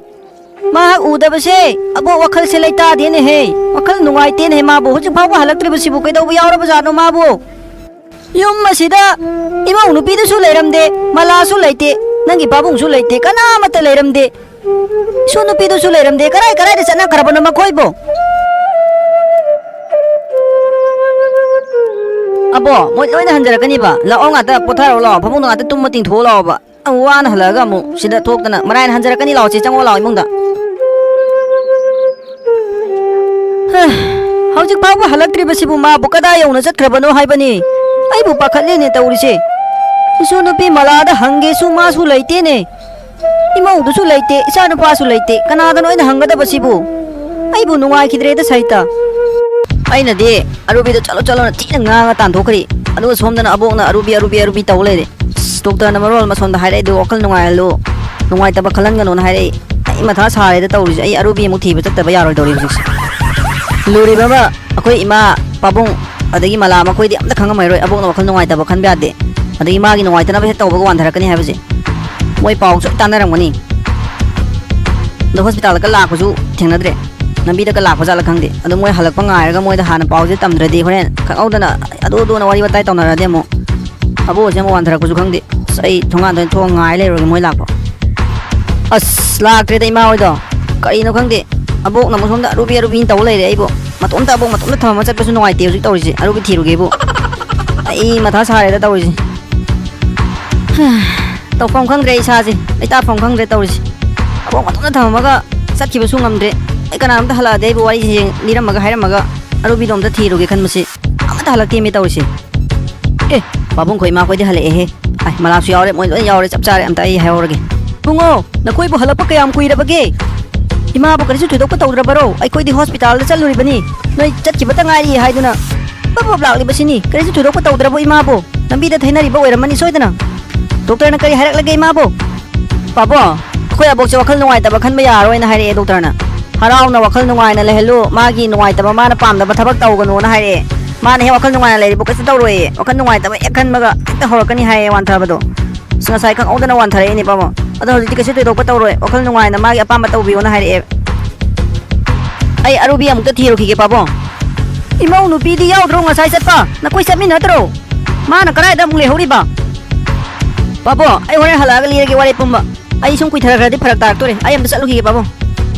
ꯃꯍꯥꯛ ꯎꯗꯕꯁꯦ ꯑꯕꯣꯛ ꯋꯥꯈꯜꯁꯦ ꯂꯩꯇꯥꯗꯦꯅꯦꯍꯦ꯫ ꯋꯥꯈꯜ ꯅꯨꯡꯉꯥꯏꯇꯦꯅꯦꯍꯦ ꯃꯥꯕꯨ꯫ ꯍꯧꯖꯤꯛ ꯐꯥꯎꯕ ꯍꯜꯂꯛꯇ꯭ꯔꯤꯕꯁꯤꯕꯨ ꯀꯩꯗꯧꯕ ꯌꯥꯎꯔꯕꯖꯥꯠꯅꯣ ꯃꯥꯕꯨ? ꯌꯨꯝ ꯑꯁꯤꯗ ꯏꯃꯧ ꯅꯨꯄꯤꯗꯨꯁꯨ ꯂꯩꯔꯝꯗꯦ, ꯃꯂꯥꯁꯨ ꯂꯩꯇꯦ, ꯅꯪꯒꯤ ꯄꯥꯕꯨꯡꯁꯨ ꯂꯩꯇꯦ, ꯀꯅꯥꯃꯠꯇ ꯂꯩꯔꯝꯗꯦ꯫ ꯏꯁꯨ ꯅꯨꯄꯤꯗꯨꯁꯨ ꯂꯩꯔꯝꯗꯦ꯫ ꯀꯔꯥꯏ ꯀꯔꯥꯏꯗ ꯆꯠꯅꯈ꯭ꯔꯕꯅꯣ ꯃꯈꯣꯏꯕꯨ? ꯑꯕꯣ, ꯃꯣꯏ ꯂꯣꯏꯅ ꯍꯟꯖꯔꯛꯀꯅꯤꯕ꯫ ꯂꯥꯛꯑꯣ, ꯉꯥꯛꯇ ꯄꯣꯊꯥꯔꯛꯑꯣ ꯂꯥꯛꯑꯣ, ꯐꯃꯨꯡꯗ ꯉꯥꯛꯇ ꯇꯨꯝꯕ ꯇꯤꯡꯊꯣꯛꯑꯣ ꯂꯥꯛꯑꯣꯕ꯫ ꯌꯥꯝ ꯋꯥꯅ ꯍꯜꯂꯛꯑꯒ ꯑꯃꯨꯛ ꯁꯤꯗ ꯊꯣꯛꯇꯅ ꯃꯔꯥꯏꯅ ꯍꯟꯖꯔꯛꯀꯅꯤ꯫ ꯂꯥꯛꯑꯣ ꯆꯦ, ꯆꯪꯉꯣ ꯂꯥꯛꯑꯣ ꯏꯃꯨꯡꯗ꯫ ꯍ, ꯍꯧꯖꯤꯛ ꯐꯥꯎꯕ ꯍꯜꯂꯛꯇ꯭ꯔꯤꯕꯁꯤꯕꯨ ꯃꯥꯕꯨ ꯀꯗꯥꯏ ꯌꯧꯅ ꯆꯠꯈ꯭ꯔꯕꯅꯣ ꯍꯥꯏꯕꯅꯤ꯫ ꯑꯩꯕꯨ ꯄꯥꯈꯠꯂꯤꯅꯦ ꯇꯧꯔꯤꯁꯦ꯫ ꯏꯁꯨ ꯅꯨꯄꯤ ꯃꯂꯥꯗ ꯍꯪꯒꯦꯁꯨ ꯃꯥꯁꯨ ꯂꯩꯇꯦꯅꯦ꯫ ꯏꯃꯧꯗꯨꯁꯨ ꯂꯩꯇꯦ, ꯏꯆꯥ ꯅꯨꯄꯥꯁꯨ ꯂꯩꯇꯦ, ꯀꯅꯥꯗꯅꯣ ꯑꯩꯅ ꯍꯪꯒꯗꯕꯁꯤꯕꯨ? ꯑꯩꯕꯨ ꯅꯨꯡꯉꯥꯏꯈꯤꯗ꯭ꯔꯦꯗ ꯁꯩꯇ꯫ ꯑꯩꯅꯗꯤ ꯑꯔꯨꯕꯤꯗꯣ ꯆꯠꯂꯣ ꯆꯠꯂꯣꯅ ꯊꯤꯅ ꯉꯥꯡꯉ ꯇꯥꯟꯊꯣꯛꯈ꯭ꯔꯤ꯫ ꯑꯗꯨꯒ ꯁꯣꯝꯗꯅ ꯑꯕꯣꯛꯅ ꯑꯔꯨꯕꯤ, ꯑꯔꯨꯕꯤ, ꯑꯔꯨꯕꯤ ꯇꯧ ꯂꯩꯔꯦ꯫ ꯑꯁ, ꯗꯣꯛꯇꯔꯅ ꯃꯔꯣꯜ ꯑꯃ ꯁꯣꯝꯗ ꯍꯥꯏꯔꯛꯏꯗꯣ, "ꯋꯥꯈꯜ ꯅꯨꯡꯉꯥꯏꯍꯜꯂꯨ, ꯅꯨꯡꯉꯥꯏꯇꯕ ꯈꯜꯍꯟꯒꯅꯣꯅ" ꯍꯥꯏꯔꯛꯏ꯫ ꯑꯩ ꯃꯊꯥ ꯁꯥꯔꯦꯗ ꯇꯧꯔꯤꯁꯦ꯫ ꯑꯩ ꯑꯔꯨꯕꯤ ꯑꯃꯨꯛ ꯊꯤꯕ ꯆꯠꯇꯕ ꯌꯥꯔꯣꯏꯗꯧꯔꯤ ꯍꯧꯖꯤꯛꯁꯦ꯫ ꯂꯨꯔꯤꯕ ꯑꯃ ꯑꯩꯈꯣꯏ ꯏꯃꯥ, ꯄꯥꯕꯨꯡ, ꯑꯗꯒꯤ ꯃꯂꯥ ꯃꯈꯣꯏꯗꯤ ꯑꯝꯇ ꯈꯪꯉꯝꯃꯔꯣꯏ꯫ ꯑꯕꯣꯛꯅ ꯋꯥꯈꯜ ꯅꯨꯡꯉꯥꯏꯇꯕ ꯈꯟꯕ ꯌꯥꯗꯦ꯫ ꯑꯗꯒꯤ ꯃꯥꯒꯤ ꯅꯨꯡꯉꯥꯏꯇꯅꯕ ꯍꯦꯛ ꯇꯧꯕꯒ ꯋꯥꯟꯊꯔꯛꯀꯅꯤ ꯍꯥꯏꯕꯁꯦ꯫ ꯃꯣꯏ ꯄꯥꯎ ꯁꯣꯏ ꯇꯥꯟꯅꯔꯝꯒꯅꯤ꯫ ꯑꯗꯣ ꯍꯣꯁꯄꯤꯇꯥꯜꯗꯒ ꯂꯥꯛꯄꯁꯨ ꯊꯦꯡꯅꯗ꯭ꯔꯦ꯫ ꯂꯝꯕꯤꯗꯒ ꯂꯥꯛꯄ ꯖꯥꯠꯂ ꯈꯪꯗꯦ꯫ ꯑꯗꯣ ꯃꯣꯏ ꯍꯜꯂꯛꯄ ꯉꯥꯏꯔꯒ ꯃꯣꯏꯗ ꯍꯥꯟꯅ ꯄꯥꯎꯁꯦ ꯇꯝꯗ꯭ꯔꯗꯤ ꯍꯣꯔꯦꯟ ꯈꯪꯍꯧꯗꯅ ꯑꯗꯨ ꯑꯗꯨꯅ ꯋꯥꯔꯤ ꯋꯥꯇꯥꯏ ꯇꯧꯅꯔꯗꯤ ꯑꯃꯨꯛ ꯑꯕꯣꯛꯁꯦ ꯑꯃꯨꯛ ꯋꯥꯟꯊꯔꯛꯄꯁꯨ ꯈꯪꯗꯦ꯫ ꯑꯁ, ꯑꯩ ꯊꯣꯡꯒꯥꯟꯗ ꯑꯣꯏꯅ ꯊꯣꯛꯑ ꯉꯥꯏ ꯂꯩꯔꯨꯔꯒꯦ ꯃꯣꯏ ꯂꯥꯛꯄ꯫ ꯑꯁ, ꯂꯥꯛꯇ꯭ꯔꯦꯗ ꯏꯃꯥ ꯍꯣꯏꯗꯣ꯫ ꯀꯔꯤꯅꯣ ꯈꯪꯗꯦ꯫ ꯑꯕꯣꯛꯅ ꯑꯃꯨꯛ ꯁꯣꯝꯗ ꯑꯔꯨꯕꯤ ꯑꯔꯨꯕꯤꯅ ꯇꯧ ꯂꯩꯔꯦ ꯑꯩꯕꯨ꯫ ꯃꯇꯣꯝꯇ ꯑꯕꯣꯛ ꯃꯇꯣꯝꯇ ꯊꯝꯃ ꯆꯠꯄꯁꯨ ꯅꯨꯡꯉꯥꯏꯇꯦ ꯍꯧꯖꯤꯛ ꯇꯧꯔꯤꯁꯦ꯫ ꯑꯔꯨꯕꯤ ꯊꯤꯔꯨꯒꯦꯕꯨ꯫ ꯑꯩ ꯃꯊꯥ ꯁꯥꯔꯦꯗ ꯇꯧꯔꯤꯁꯦ꯫ ꯇꯧꯐꯝ ꯈꯪꯗ꯭ꯔꯦ ꯏꯁꯥꯁꯦ꯫ ꯂꯩꯇꯥꯐꯝ ꯈꯪꯗ꯭ꯔꯦ ꯇꯧꯔꯤꯁꯦ꯫ ꯑꯕꯣꯛ ꯃꯇꯣꯝꯇ ꯊꯝꯃꯒ ꯆꯠꯈꯤꯕꯁꯨ ꯉꯝꯗ꯭ꯔꯦ꯫ ꯑꯩ ꯀꯅꯥꯅꯣꯝꯇ ꯍꯜꯂꯛꯑꯗꯤ ꯑꯩꯕꯨ ꯋꯥꯔꯤꯁꯦ ꯂꯤꯔꯝꯃꯒ ꯍꯥꯏꯔꯝꯃꯒ ꯑꯔꯨꯕꯤꯗꯣ ꯑꯝꯇ ꯊꯤꯔꯨꯒꯦ ꯈꯟꯕꯁꯤ ꯑꯃꯠꯇ ꯍꯜꯂꯛꯇꯦꯃꯤ ꯇꯧꯔꯤꯁꯦ꯫ ꯑꯦ, ꯄꯥꯕꯨꯡ ꯈꯣꯏ ꯏꯃꯥ ꯈꯣꯏꯗꯤ ꯍꯜꯂꯛꯑꯦꯍꯦ꯫ ꯑꯥꯏ, ꯃꯂꯥꯁꯨ ꯌꯥꯎꯔꯦ, ꯃꯣꯏ ꯂꯣꯏ ꯌꯥꯎꯔꯦ, ꯆꯞ ꯆꯥꯔꯦ꯫ ꯑꯝꯇ ꯑꯩ ꯍꯥꯏꯍꯧꯔꯒꯦ꯫ ꯏꯕꯨꯡꯉꯣ, ꯅꯈꯣꯏꯕꯨ ꯍꯜꯂꯛꯄ ꯀꯌꯥꯝ ꯀꯨꯏꯔꯕꯒꯦ? ꯏꯃꯥꯕꯨ ꯀꯔꯤꯁꯨ ꯊꯣꯏꯗꯣꯛꯄ ꯇꯧꯗ꯭ꯔꯕꯔꯣ? ꯑꯩꯈꯣꯏꯗꯤ ꯍꯣꯁꯄꯤꯇꯥꯜꯗ ꯆꯠꯂꯨꯔꯤꯕꯅꯤ, ꯅꯣꯏ ꯆꯠꯈꯤꯕꯇ ꯉꯥꯏꯔꯤ ꯍꯥꯏꯗꯨꯅ ꯄꯞ ꯄꯞ ꯂꯥꯛꯂꯤꯕꯁꯤꯅꯤ꯫ ꯀꯔꯤꯁꯨ ꯊꯣꯏꯗꯣꯛꯄ ꯇꯧꯗ꯭ꯔꯕꯣ ꯏꯃꯥꯕꯨ? ꯂꯝꯕꯤꯗ ꯊꯩꯅꯔꯤꯕ ꯑꯣꯏꯔꯝꯃꯅꯤ ꯁꯣꯏꯗꯅ꯫ ꯗꯣꯛꯇꯔꯅ ꯀꯔꯤ ꯍꯥꯏꯔꯛꯂꯒꯦ ꯏꯃꯥꯕꯨ? ꯄꯥꯕꯣ, ꯑꯩꯈꯣꯏ ꯑꯕꯣꯛꯁꯦ ꯋꯥꯈꯜ ꯅꯨꯡꯉꯥꯏꯇꯕ ꯈꯟꯕ ꯌꯥꯔꯣꯏꯅ ꯍꯥꯏꯔꯛꯑꯦ ꯗꯣꯛꯇꯔꯅ꯫ ꯍꯔꯥꯎꯅ ꯋꯥꯈꯜ ꯅꯨꯡꯉꯥꯏꯅ ꯂꯩꯍꯜꯂꯨ, ꯃꯥꯒꯤ ꯅꯨꯡꯉꯥꯏꯇꯕ, ꯃꯥꯅ ꯄꯥꯝꯗꯕ ꯊꯕꯛ ꯇꯧꯒꯅꯣꯅ ꯍꯥꯏꯔꯛꯑꯦ꯫ ꯃꯥꯅ ꯍꯦꯛ ꯋꯥꯈꯜ ꯅꯨꯡꯉꯥꯏꯅ ꯂꯩꯔꯤꯕꯨ ꯀꯩꯁꯨ ꯇꯧꯔꯣꯏꯌꯦ꯫ ꯋꯥꯈꯜ ꯅꯨꯡꯉꯥꯏꯇꯕ ꯍꯦꯛ ꯈꯟꯕꯒ ꯍꯦꯛꯇ ꯍꯧꯔꯛꯀꯅꯤ ꯍꯥꯏꯌꯦ ꯋꯥꯟꯊꯕꯗꯣ꯫ ꯑꯁ, ꯉꯁꯥꯏ ꯈꯪꯍꯧꯗꯅ ꯋꯥꯟꯊꯔꯛꯏꯅꯦ ꯄꯥꯕꯣ꯫ ꯑꯗꯣ ꯍꯧꯖꯤꯛꯇꯤ ꯀꯩꯁꯨ ꯊꯣꯏꯗꯣꯛꯄ ꯇꯧꯔꯣꯏ, ꯋꯥꯈꯜ ꯅꯨꯡꯉꯥꯏꯅ ꯃꯥꯒꯤ ꯑꯄꯥꯝꯕ ꯇꯧꯕꯤꯌꯣꯅ ꯍꯥꯏꯔꯛꯑꯦ꯫ ꯑꯩ ꯑꯔꯨꯕꯤ ꯑꯃꯨꯛꯇ ꯊꯤꯔꯨꯈꯤꯒꯦ ꯄꯥꯕꯨꯡ꯫ ꯏꯃꯧ ꯅꯨꯄꯤꯗꯤ ꯌꯥꯎꯗ꯭ꯔꯣ ꯉꯁꯥꯏ ꯆꯠꯄ? ꯅꯈꯣꯏ ꯆꯠꯃꯤꯟꯅꯗ꯭ꯔꯣ? ꯃꯥꯅ ꯀꯗꯥꯏꯗ ꯑꯃꯨꯛ ꯂꯩꯍꯧꯔꯤꯕ? ꯄꯥꯕꯨꯡ, ꯑꯩ ꯍꯣꯔꯦꯟ ꯍꯜꯂꯛꯑꯒ ꯂꯤꯔꯒꯦ ꯋꯥꯔꯤ ꯄꯨꯝꯕ꯫ ꯑꯩ ꯁꯨꯝ ꯀꯨꯏꯊꯔꯛꯈ꯭ꯔꯗꯤ ꯐꯔꯛ ꯇꯥꯔꯛꯇꯣꯔꯦ꯫ ꯑꯩ ꯑꯝꯇ ꯆꯠꯂꯨꯈꯤꯒꯦ ꯄꯥꯕꯨꯡ꯫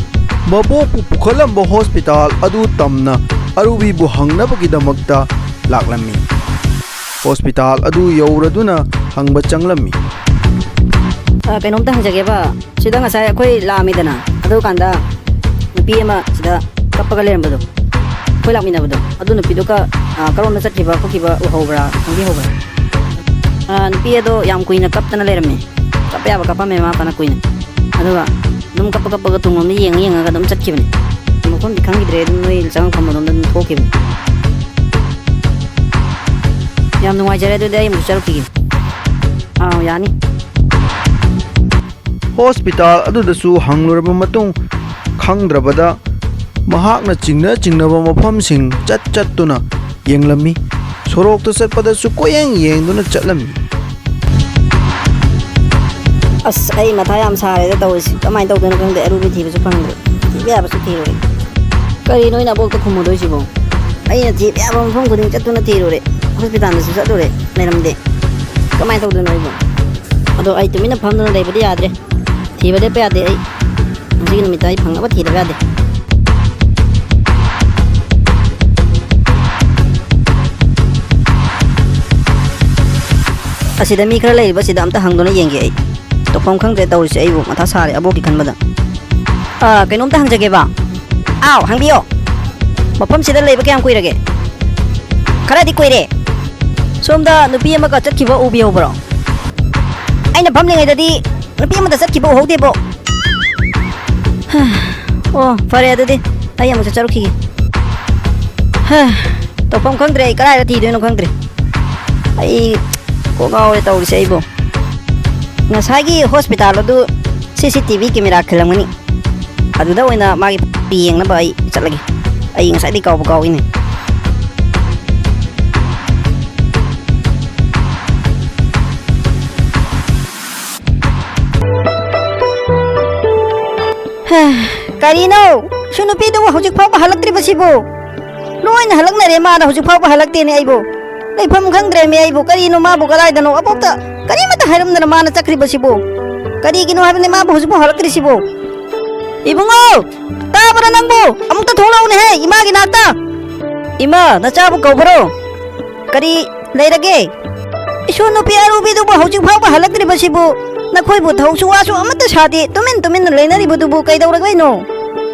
ꯃꯕꯣꯛꯄꯨ ꯄꯨꯈꯠꯂꯝꯕ ꯍꯣꯁꯄꯤꯇꯥꯜ ꯑꯗꯨ ꯇꯝꯅ ꯑꯔꯨꯕꯤꯕꯨ ꯍꯪꯅꯕꯒꯤꯗꯃꯛꯇ ꯂꯥꯛꯂꯝꯃꯤ꯫ ꯍꯣꯁꯄꯤꯇꯥꯜ ꯑꯗꯨ ꯌꯧꯔꯗꯨꯅ ꯍꯪꯕ ꯆꯪꯂꯝꯃꯤ꯫ ꯑ, ꯀꯩꯅꯣꯝꯇ ꯍꯪꯖꯒꯦꯕ꯫ ꯁꯤꯗ ꯉꯁꯥꯏ ꯑꯩꯈꯣꯏ ꯂꯥꯛꯑꯝꯃꯤꯗꯅ, ꯑꯗꯨ ꯀꯥꯟꯗ ꯅꯨꯄꯤ ꯑꯃ ꯁꯤꯗ ꯀꯞꯄꯒ ꯂꯩꯔꯝꯕꯗꯣ, ꯑꯩꯈꯣꯏ ꯂꯥꯛꯃꯤꯟꯅꯕꯗꯣ, ꯑꯗꯨ ꯅꯨꯄꯤꯗꯣ ꯀ-, ꯑ, ꯀꯔꯣꯝꯗ ꯆꯠꯈꯤꯕ ꯈꯣꯠꯈꯤꯕ ꯎꯍꯧꯕ꯭ꯔꯥ, ꯈꯪꯕꯤꯍꯧꯕ꯭ꯔꯥ? ꯑ, ꯅꯨꯄꯤ ꯑꯗꯣ ꯌꯥꯝ ꯀꯨꯏꯅ ꯀꯞꯇꯅ ꯂꯩꯔꯝꯃꯦ꯫ ꯀꯞꯄ ꯌꯥꯕ ꯀꯞꯄꯝꯃꯦ ꯃꯥ ꯐꯅ ꯀꯨꯏꯅ꯫ ꯑꯗꯨꯒ ꯑꯗꯨꯝ ꯀꯞꯄ ꯀꯞꯄꯒ ꯇꯨꯡꯂꯣꯝꯗ ꯌꯦꯡꯉ ꯌꯦꯡꯉꯒ ꯑꯗꯨꯝ ꯆꯠꯈꯤꯕꯅꯦ꯫ ꯃꯐꯝꯗꯤ ꯈꯪꯈꯤꯗ꯭ꯔꯦ, ꯑꯗꯨꯝ ꯅꯣꯏ ꯆꯪꯉꯛꯐꯝ ꯑꯗꯣꯝꯗ ꯑꯗꯨꯝ ꯊꯣꯛꯈꯤꯕꯅꯦ꯫ ꯌꯥꯝ ꯅꯨꯡꯉꯥꯏꯖꯔꯦ, ꯑꯗꯨꯗꯤ ꯑꯩ ꯑꯃꯨꯛ ꯆꯠꯂꯨꯈꯤꯒꯦ꯫ ꯑꯥꯎ, ꯌꯥꯅꯤ꯫ ꯍꯣꯁꯄꯤꯇꯥꯜ ꯑꯗꯨꯗꯁꯨ ꯍꯪꯂꯨꯔꯕ ꯃꯇꯨꯡ, ꯈꯪꯗ꯭ꯔꯕꯗ ꯃꯍꯥꯛꯅ ꯆꯤꯡꯅ ꯆꯤꯡꯅꯕ ꯃꯐꯝꯁꯤꯡ ꯆꯠ ꯆꯠꯇꯨꯅ ꯌꯦꯡꯂꯝꯃꯤ꯫ ꯁꯣꯔꯣꯛꯇ ꯆꯠꯄꯗꯁꯨ ꯀꯣꯏꯌꯦꯡ ꯌꯦꯡꯗꯨꯅ ꯆꯠꯂꯝꯃꯤ꯫ ꯑꯁ, ꯑꯩ ꯃꯊꯥ ꯌꯥꯝ ꯁꯥꯔꯦꯗ ꯇꯧꯔꯤꯁꯤ꯫ ꯀꯃꯥꯏꯅ ꯇꯧꯗꯣꯏꯅꯣ ꯈꯪꯗꯦ, ꯑꯔꯨꯕꯤ ꯊꯤꯕꯁꯨ ꯐꯪꯗ꯭ꯔꯦ꯫ ꯊꯤꯕ ꯌꯥꯕꯁꯨ ꯊꯤꯔꯨꯔꯦ꯫ ꯀꯔꯤꯅꯣ ꯑꯩꯅ ꯑꯕꯣꯛꯇ ꯈꯨꯝꯃꯨꯗꯣꯏꯁꯤꯕꯣ? ꯑꯩꯅ ꯊꯤꯕ ꯌꯥꯕ ꯃꯐꯝ ꯈꯨꯗꯤꯡ ꯆꯠꯇꯨꯅ ꯊꯤꯔꯨꯔꯦ, ꯍꯣꯁꯄꯤꯇꯥꯜꯗꯁꯨ ꯆꯠꯂꯨꯔꯦ, ꯂꯩꯔꯝꯗꯦ꯫ ꯀꯃꯥꯏꯅ ꯇꯧꯗꯣꯏꯅꯣ ꯑꯩꯕꯣ? ꯑꯗꯣ ꯑꯩ ꯇꯨꯃꯤꯟꯅ ꯐꯝꯗꯨꯅ ꯂꯩꯕꯗꯤ ꯌꯥꯗ꯭ꯔꯦ꯫ ꯊꯤꯕ ꯂꯦꯞꯄ ꯌꯥꯗꯦ ꯑꯩ꯫ ꯉꯁꯤꯒꯤ ꯅꯨꯃꯤꯠꯇ ꯑꯩ ꯐꯪꯅꯕ ꯊꯤꯗꯕ ꯌꯥꯗꯦ꯫ ꯑꯁꯤꯗ ꯃꯤ ꯈꯔ ꯂꯩꯔꯤꯕ, ꯑꯁꯤꯗ ꯑꯝꯇ ꯍꯪꯗꯨꯅ ꯌꯦꯡꯒꯦ ꯑꯩ꯫ ꯇꯧꯐꯝ ꯈꯪꯗ꯭ꯔꯦ ꯇꯧꯔꯤꯁꯦ, ꯑꯩꯕꯨ ꯃꯊꯥ ꯁꯥꯔꯦ ꯑꯕꯣꯛꯀꯤ ꯈꯟꯕꯗ꯫ ꯑꯥ, ꯀꯩꯅꯣꯝꯇ ꯍꯪꯖꯒꯦꯕ꯫ ꯑꯥꯎ, ꯍꯪꯕꯤꯌꯣ꯫ ꯃꯐꯝꯁꯤꯗ ꯂꯩꯕ ꯀꯌꯥꯝ ꯀꯨꯏꯔꯒꯦ? ꯈꯔꯗꯤ ꯀꯨꯏꯔꯦ꯫ ꯁꯣꯝꯗ ꯅꯨꯄꯤ ꯑꯃꯒ ꯆꯠꯈꯤꯕ ꯎꯕꯤꯍꯧꯕ꯭ꯔꯣ? ꯑꯩꯅ ꯐꯝꯂꯤꯉꯩꯗꯗꯤ ꯅꯨꯄꯤ ꯑꯃꯗ ꯆꯠꯈꯤꯕ ꯎꯍꯧꯗꯦꯕꯣ꯫ ꯑꯣ, ꯐꯔꯦ ꯑꯗꯨꯗꯤ, ꯑꯩ ꯑꯃꯨꯛ ꯆꯠꯆꯔꯨꯈꯤꯒꯦ꯫ ꯇꯧꯐꯝ ꯈꯪꯗ꯭ꯔꯦ, ꯑꯩ ꯀꯗꯥꯏꯗ ꯊꯤꯗꯣꯏꯅꯣ ꯈꯪꯗ꯭ꯔꯦ꯫ ꯑꯩ ꯀꯣꯛ ꯉꯥꯎꯔꯦ ꯇꯧꯔꯤꯁꯦ ꯑꯩꯕꯨ꯫ ꯉꯁꯥꯏꯒꯤ ꯍꯣꯁꯄꯤꯇꯥꯜ ꯑꯗꯨ ꯁꯤ ꯁꯤ ꯇꯤ ꯚꯤ ꯀꯦꯃꯦꯔꯥ ꯈꯤꯜꯂꯝꯒꯅꯤ꯫ ꯑꯗꯨꯗ ꯑꯣꯏꯅ ꯃꯥꯒꯤ ꯌꯦꯡꯅꯕ ꯑꯩ ꯆꯠꯂꯒꯦ꯫ ꯑꯩ ꯉꯁꯥꯏꯗꯒꯤ ꯀꯥꯎꯕꯨ ꯀꯥꯎꯏꯅꯦ꯫ ꯀꯔꯤꯅꯣ? ꯁꯨ ꯅꯨꯄꯤꯗꯨꯕꯨ ꯍꯧꯖꯤꯛ ꯐꯥꯎꯕ ꯍꯜꯂꯛꯇ꯭ꯔꯤꯕꯁꯤꯕꯨ? ꯂꯣꯏꯅ ꯍꯜꯂꯛꯅꯔꯦ, ꯃꯥꯅ ꯍꯧꯖꯤꯛ ꯐꯥꯎꯕ ꯍꯜꯂꯛꯇꯦꯅꯦ꯫ ꯑꯩꯕꯨ ꯂꯩꯐꯝ ꯈꯪꯗ꯭ꯔꯦꯃꯤ꯫ ꯑꯩꯕꯨ ꯀꯔꯤꯅꯣ, ꯃꯥꯕꯨ ꯀꯗꯥꯏꯗꯅꯣ? ꯑꯕꯣꯛꯇ ꯀꯔꯤꯃꯠꯇ ꯍꯥꯏꯔꯝꯗꯅ ꯃꯥꯅ ꯆꯠꯈ꯭ꯔꯤꯕꯁꯤꯕꯨ? ꯀꯔꯤꯒꯤꯅꯣ ꯍꯥꯏꯕꯅꯤ ꯃꯥꯕꯨ ꯍꯧꯖꯤꯛ ꯐꯥꯎ ꯍꯜꯂꯛꯇ꯭ꯔꯤꯁꯤꯕꯨ? ꯏꯕꯨꯡꯉꯣ, ꯇꯥꯕ꯭ꯔꯥ ꯅꯪꯕꯨ? ꯑꯃꯨꯛꯇ ꯊꯣꯛꯂꯛꯎꯅꯦꯍꯦ ꯏꯃꯥꯒꯤ ꯅꯥꯛꯇ꯫ ꯏꯃꯥ, ꯅꯆꯥꯕꯨ ꯀꯧꯕ꯭ꯔꯣ? ꯀꯔꯤ ꯂꯩꯔꯒꯦ? ꯏꯁꯨ ꯅꯨꯄꯤ ꯑꯔꯨꯕꯤꯗꯨꯕꯨ ꯍꯧꯖꯤꯛ ꯐꯥꯎꯕ ꯍꯜꯂꯛꯇ꯭ꯔꯤꯕꯁꯤꯕꯨ? ꯅꯈꯣꯏꯕꯨ ꯊꯧꯁꯨ ꯋꯥꯁꯨ ꯑꯃꯠꯇ ꯁꯥꯗꯦ, ꯇꯨꯃꯤꯟ ꯇꯨꯃꯤꯟꯅ ꯂꯩꯅꯔꯤꯕꯗꯨꯕꯨ ꯀꯩꯗꯧꯔꯒꯩꯅꯣ?